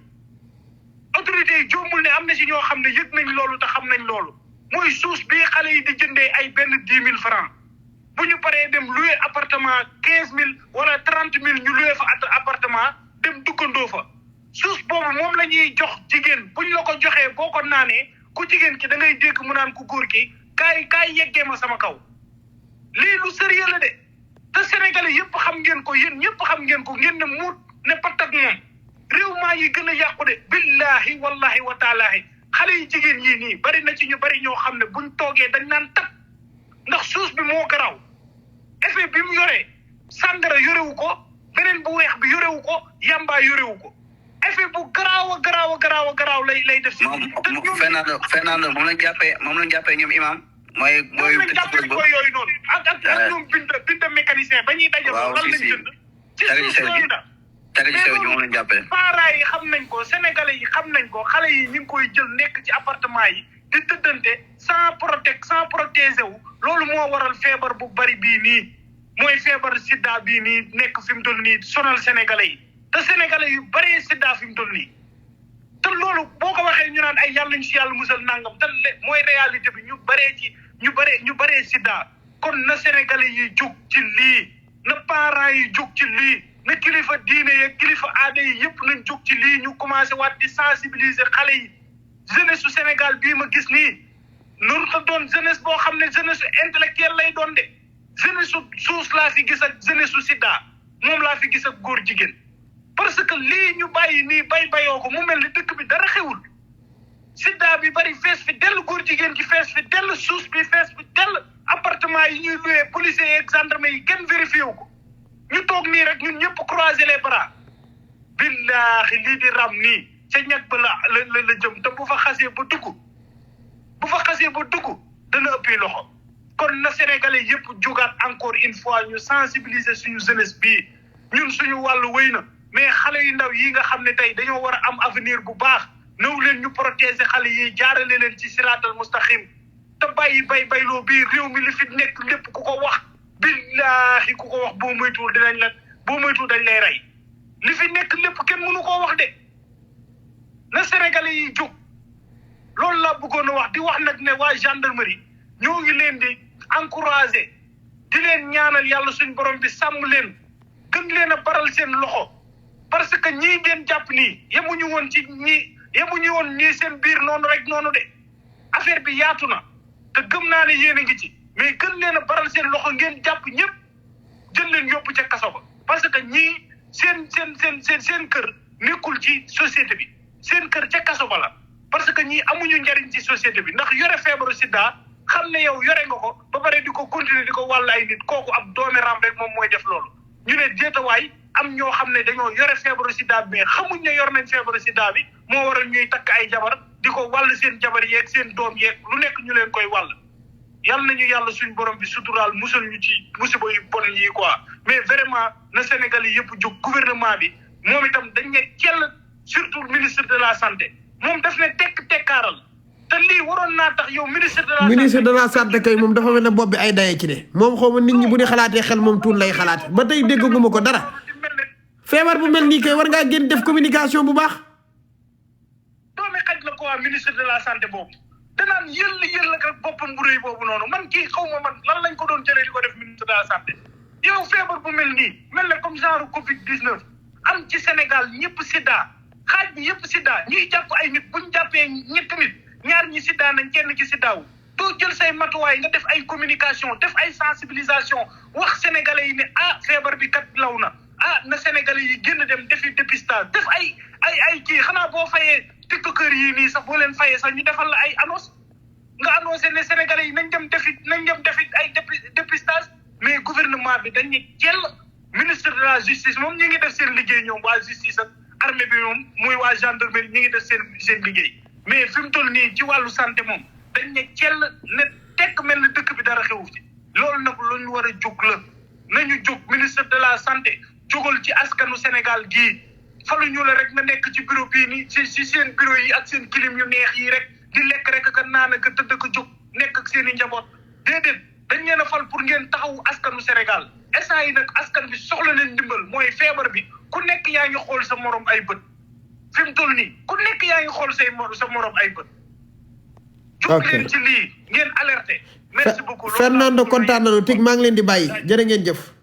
autorités yi jóomul ne am na si ñoo xam ne yëg nañ loolu te xam nañ loolu mooy suus bii xale yi di jëndee ay benn 10 000 francs bu ñu paree dem louer appartement 15 000 wala 30 000 ñu louer fa appartement dem duggandoo fa suus boobu moom la ñuy jox jigéen buñ la ko joxee boo ko naanee ku jigéen ki da ngay dégg mu naan ku góor ki kaay yeggee ma sama kaw lii lu sérieux la de te sénégalais yëpp xam ngeen ko yéen ñëpp xam ngeen ko ngeen ne muut ne patak moom réew maa yi gën a yàqu de billahi wallahi wa taalaahi xale yi jigéen yii nii bari na ci ñu bari ñoo xam ne buñ toogee dañ naan tag ndax suus bi moo garaaw effet bi mu yoree sàngara yorewu ko beneen bu weex bi yorewu ko yamba yorewu ko effet bu garaaw lay def si
Fernando moom lañ jàppee ñoom imam mooy
yooyu noonu ak ñoom bind mécanicien ba ñuy daje lan lañ jënd ci suus yooyu da parents yi xam nañ ko sénégalais yi xam nañ ko xale yi ñu ngi koy jël nekk ci appartement yi di tëddante sans protéger wu loolu moo waral feebar bu bari bii nii mooy feebar sida bii nii nekk fi mu toll nii sonal sénégalais yi te sénégalais yu baree sida fi mu toll nii te loolu boo ko waxee ñu naan ay yàlla ñu si yàlla musal nangam te mooy réalité bi ñu baree sida kon na sénégalais yi jug ci lii na parents yi jug ci lii na kilifa diine yeeg kilifa aada yi yëpp nañ jug ci lii ñu commencé waat di sensibiliser xale yi jeunesse su Sénégal bii ma gis nii noonu la doon jeunesse boo xam ne jeunesse su intellectuelle lay doon de jeunesse su suus laa fi gis ak jeunesse su sida moom laa fi gis ak góor jigéen parce que lii ñu bàyyi nii bayoo ko mu mel ni dëkk bi dara xewul sida bi bari fees fi dell góor jigéen gi fees fi dell suus bi fees fi dell appartement yi ñuy loué policiers yeeg gendarme yi kenn vérifié wu ko ñu toog nii rek ñun ñëpp croiser les bras billaahi lii di ram nii ca ñag ba la jëm te bu fa xasee ba dugg dana ëppi loxo kon na sénégalais yëpp jugaat encore une fois ñu sensibiliser suñu jeunesse bii ñun suñu wàllu wéy na mais xale yu ndaw yi nga xam ne tey dañoo war a am avenir bu baax nëw leen ñu protéger xale yi jaarale leen ci siraatal mustaqim te bàyyi bayloo bii réew mi li fi nekk lépp ku ko wax billaahi ku ko wax boo moytuwul dañ lay rey li fi nekk lépp kenn mënu koo wax de na sénégalais yi jóg loolu laa bëggoon a wax di wax nag ne waa gendarmerie ñoo ngi leen di encourager di leen ñaanal yàlla suñ borom bi sàmm leen gën leen a baral seen loxo parce que ñii ngeen jàpp nii yemuñu woon ñii seen biir noonu rek noonu de affaire bi yaatu na te gëm naa ne yéen a ngi ci mais gën leen a baral seen loxo ngeen jàpp ñëpp jël leen yóbbu ca kaso ba parce que ñii seen kër nekkul ci société bi seen kër ca kaso ba la parce que ñii amuñu njariñ ci société bi ndax yore feebaru sida xam ne yow yore nga ko ba pare di ko continuer di ko wàll ay nit kooku ab dooméram rek moom mooy def loolu ñu ne déetawaay am ñoo xam ne dañoo yore feebaru sida bi mais xamuñ ne yor nañ feebaru sida bi moo waral ñuy takk ay jabar di ko wàll seen jabar yeeg seen doom yeeg lu nekk ñu leen koy wàll yal nañu yàlla suñ borom bi suturaal musal ñu ci musiba yu bon yi quoi mais vraiment na Sénégal yi yëpp jóg gouvernement bi moom itam dañ ne kell surtout ministre de la santé moom daf ne tekkaaral te lii waroon naa tax yow ministre de la
santé kay moom dafa mel ne bopp bi ay daye ci de moom xaw ma nit ñi bu ñu xalaatee xel moom tuun lay xalaat ba tey déggaguma ko dara feebar bu mel nii kay war ngaa génn def communication bu baax.
doomi xaj la ko waa ministre de la santé boobu danaan yëll ak boppam bu rëy boobu noonu man kii xaw ma man lan lañ ko doon jëlee di ko def ministre de la santé yow feebar bu mel nii mel ne comme genre Covid-19 am ci Sénégal ñëpp sida xaaj bi yëpp sida ñuy jàpp ay nit buñ jàppee ñetti nit ñaar ñi sida nañ kenn ci sidaaw doo jël say matuwaay nga def ay communication def ay sensibilisation wax sénégalais yi ne feebar bi kat law na na sénégalais yi génn dem defi dépistage def ay kii xanaa boo fayee tiktokeur yi nii sax boo leen fayee sax ñu defal la ay annonce nga annoncé ne sénégalais yi nañ dem defi ay dépistage mais gouvernement bi dañ ne jël ministre de la justice moom ñi ngi def seen liggéey ñoom waa justice ak armée bi moom muy waa gendarmerie ñi ngi def seen liggéey mais fi mu toll nii ci wàllu santé moom dañ ne jël ne tekk mel ni dëkk bi dara xewu ci loolu nag lu ñu war a jóg la nañu jóg ministre de la santé jógal ci askanu Sénégal gii faluñu la rek nga nekk ci bureau bii nii ci seen bureau yi ak seen clim yu neex yi rek di lekk rek ka naan ak tëdd ko jóg nekk ak seen i njaboot déedéet dañ leen a fal pour ngeen taxawu askanu Sénégal instant yi nag askan bi soxla leen ndimbal mooy feebar bi ku nekk yaa ngi xool sa morom ay bët fi mu toll nii ku nekk yaa ngi xool sa morom ay bët. jóg leen ci lii ngeen alerté. merci beaucoup
Fernando kontaan nañu tig maa ngi leen di bàyyi jërë ngeen jëf.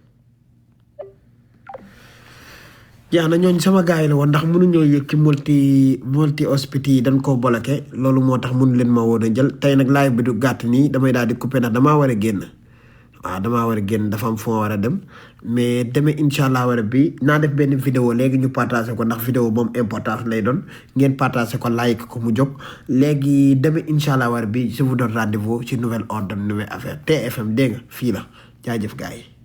jeex na ñooñu sama gars yi la woon ndax mënuñoo yëg ci multi hospital yi dañ koo bloqué loolu moo tax mënu leen ma woon a jël tey nag live bi du gàtt nii damay daal di coupé ndax damaa war a génn dafa am fu ma war a dem mais demee incha allah war a bi naa def benn vidéo léegi ñu partagé ko ndax vidéo moom importance lay doon ngeen partagé ko like ko mu jóg léegi demee incha allah war bi je vous donne rendez-vous ci nouvelle ordre nouvelle affaire TFM dégg nga fii la jaajëf gars yi